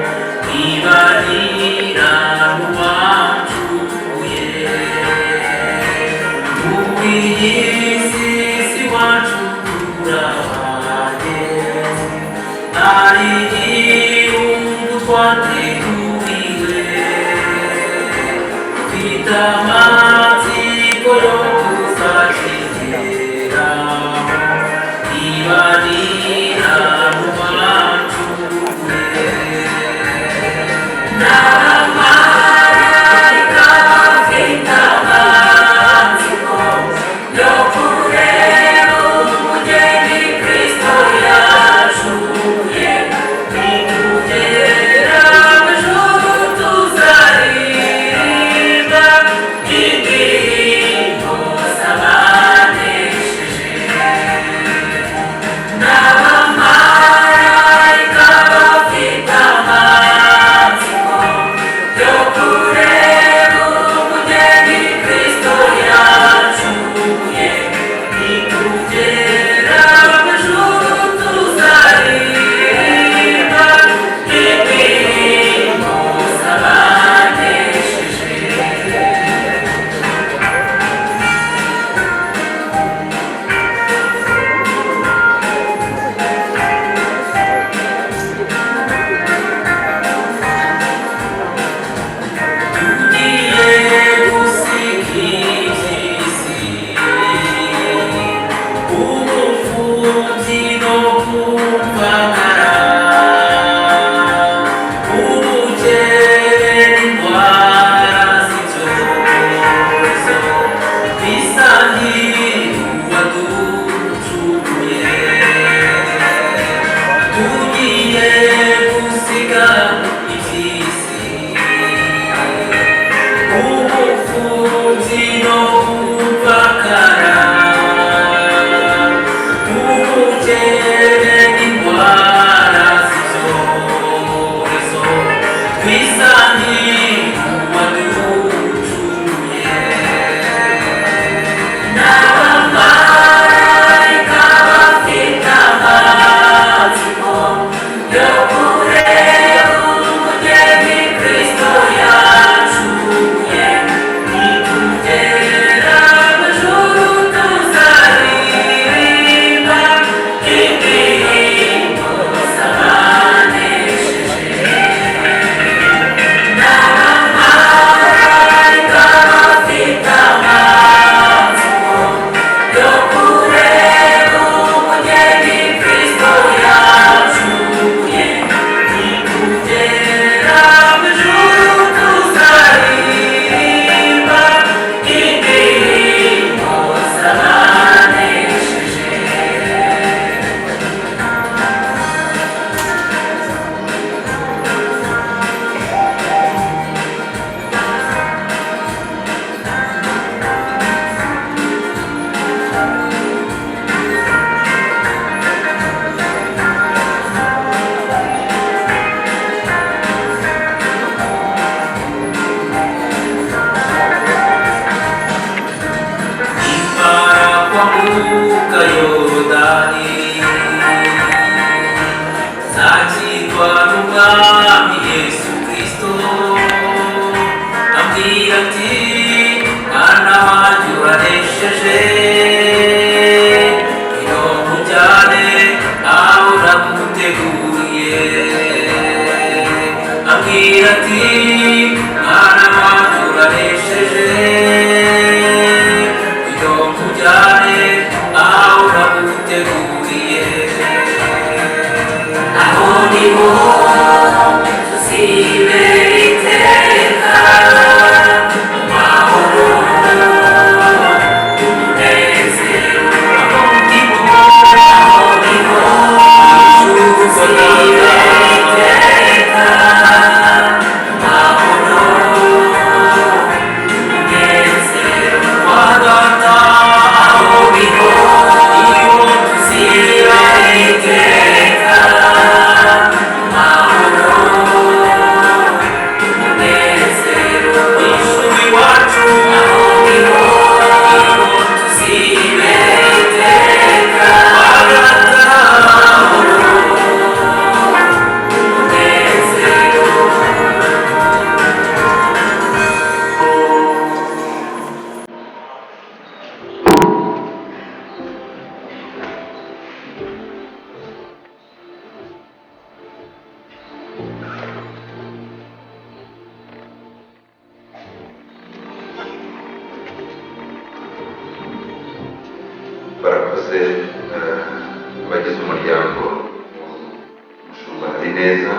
nibanira n'uwancunguye. Muri iyi si si iwacu turahagenzi, hari igihugu twateguriwe, mfite amatsiko yo kuzakigeramo, nibanira n'uwancunguye. N'abamarayika bafite amatsiko yo kureba umugeni Kristo yacuye, nitugera mu ijuru tuzaririmba indirimbo z'abanesheje. N'abamarayika bafite amatsiko yo kureba umugeni Kristo yacuye, nitugera mu ijuru tuzaririmba indirimbo z'abanesheje. Tugiye gusiga iby'isi, ubupfubyi no kumvagara, ubukene n'indwara z'ibyorezo, twisangire uwaducunguye. Tugiye gusiga iby'isi, ubupfubyi no kubakara, ubukene n'indwara z'ibyorezo, twisangire uwaducunguye. N'abamarayika bafite amatsiko yo kureba umugeni Kristo yacuye, nitugera mu ijuru tuzaririmba indirimbo z'abanesheje. N'abamarayika bafite amatsiko yo kureba umugeni Kristo yacuye, nitugera mu ijuru tuzaririmba indirimbo z'abanesheje. Nimara kwambuka Yorodani, nzakirwa n'Umwami Yesu Kristo, ambwira ati mwana wanjye uranesheje, ngwino nkujyane aho naguteguriye. Ambwira ati mwana wanjye uranesheje, ngwino nkujyane aho naguteguriye. Aho ni ho Ikaze abagize umuryango, umushumba Habineza.